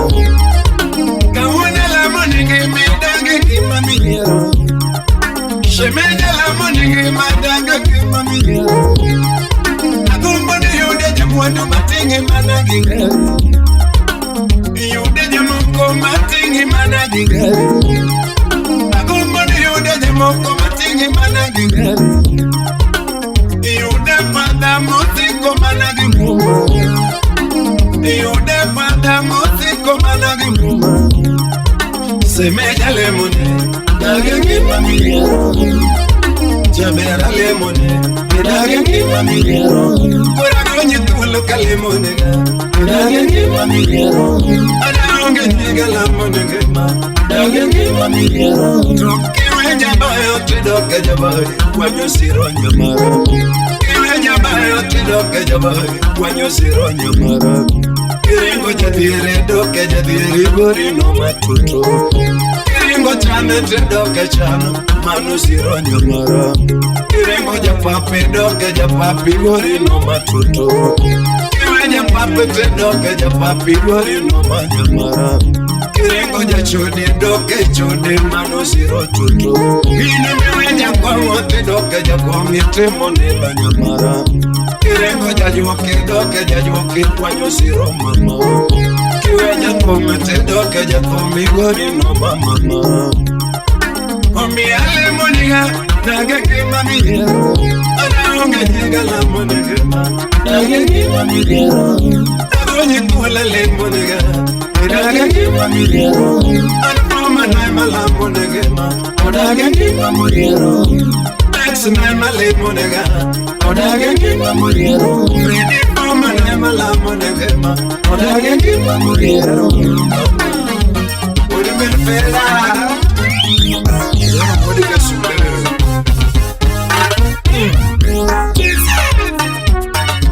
Kawuono lamone ngima dange ngima midhiero. Shemeja lamone ngima dange ngima midhiero. Agombo ni yude jamwandu mating'e mana gi gari. Yude jamoko mating'e mana gi gari. Agombo ni yude jamoko mating'e mana gi gari. Yude fada mosiko mana gi muma. Yude fada mosiko mana gi muma. Semeja lemone, dage ngima midhiero. Jabera lemone, dage ngima midhiero. Koro agonyi thuolo kalemone ga, dage ngima midhiero. An aonge nyiega lamone ngima, dage ngima midhiero. To kiwe jabayo tidok e jabayo, kwanyo siro nyamara. Kiwe jabayo tidok e jabayo, kwanyo siro nyamara. Kiringo jadhiere dok e jadhiere igorino matuto. Kiringo chano tidok e chano, mano siro nyamara. Kiringo japapi dok e japapi igorino matuto. Kiwe japapi tidok e japapi igorino manyamara. Kiringo jachode dok e chode mano siro tuto. In miwe jakong'o tidok e jakong' itimo nilo nyamara. Kiringo jajuok idok e jajuok ikwanyo siro mama. Kiwe jathum tidok e jathum igorino mama. Omiyo alemoniga dage ngima midhiero. An aonge nyiega lamone ngima, dage ngima midhiero. Agonyi thuolo lemone ga, dage ngima midhiero. An foma naima lamone ngima, odage ngima modhiero. Ex naima lemone ga, odage ngima modhiero. Ready foma naima lamone ngima, odage ngima modhiero. Odi ber fela.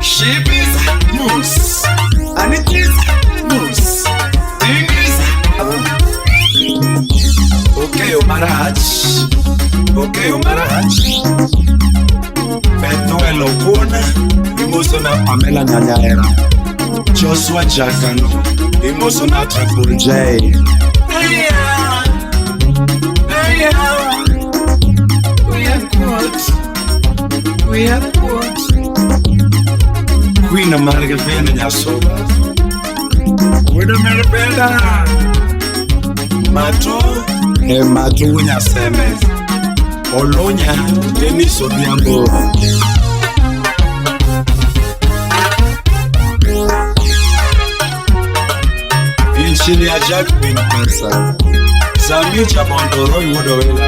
She is moose, and it is moose. Thing is, okay, Marach. yo marach. Bethuel Okwona, imoso na Pamela Nyanyaera. Joshua Jakano, imoso na Triple J. We are caught. Queen Margavena Nyasoba. Weda Meribenda. Mato, Mato Nyaseme. Olonya, Denis Odhiambo. Engineer Jack Bin Kansa. Zamicha Mondoro Wodowela.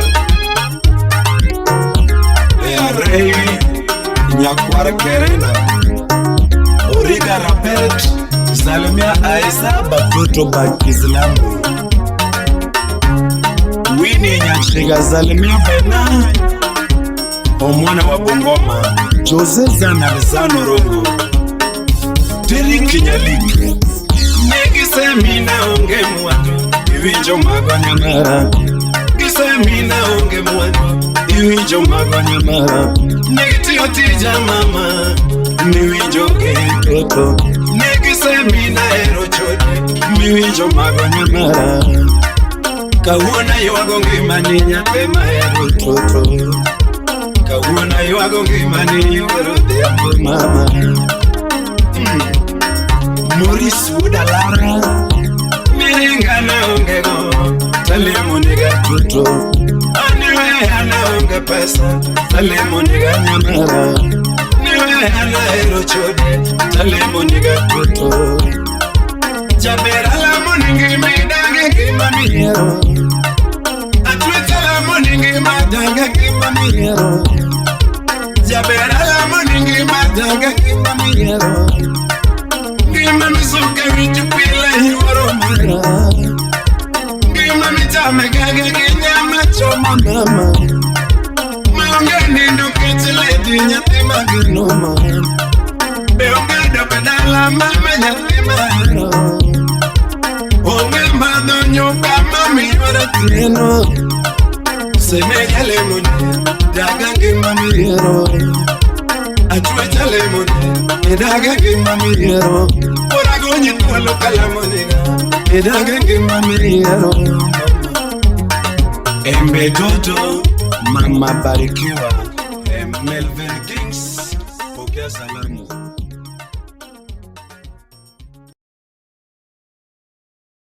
Rey Nyakwar Kerena Origa Rapet Salimia Aisa Batoto Bakislamu Winnie Nyachiga Salimia Bena Omwana wa Bungoma Jose Zanabizano Rongo Terry Kinyalik Negi onge mwandu Iwinjo magonyamara Gisemina onge mwandu Iwinjo magonyamara Negi tija mama Miwinjo getoto Negi semina ero chode Miwinjo magonyamara Kawuono ywago ngimani nyathi mahero toto Kawuono ywago ngimani yuoro dhiambo mama Maurice Wudalara Miringa na onge go Talemo niga toto Aniwe ana onge pesa Talemo niga nyamara Niwe ana hero chode Talemo niga toto Jabera lamo ningi midage ngima mihiero Atweta lamo ningi madage ngima mihiero Jabera lamo ningi madage ngima mihiero Ngima misuke winjo pile yuoro mara Ngima michame gage gi nyama choma mama Maonge nindo kech leti nyathi maginoma Be onge dok e dala mama nyathi mahero Onge madho nyuka mami yuoro tieno Seme jalemone daga ngima miyiero Atwe jalemone daga ngima miyiero Oragonyi thuolo kalamo niga Idaga ngima miyiero Embe Toto Mama Barikiwa Melvin Kings Pokea salamu.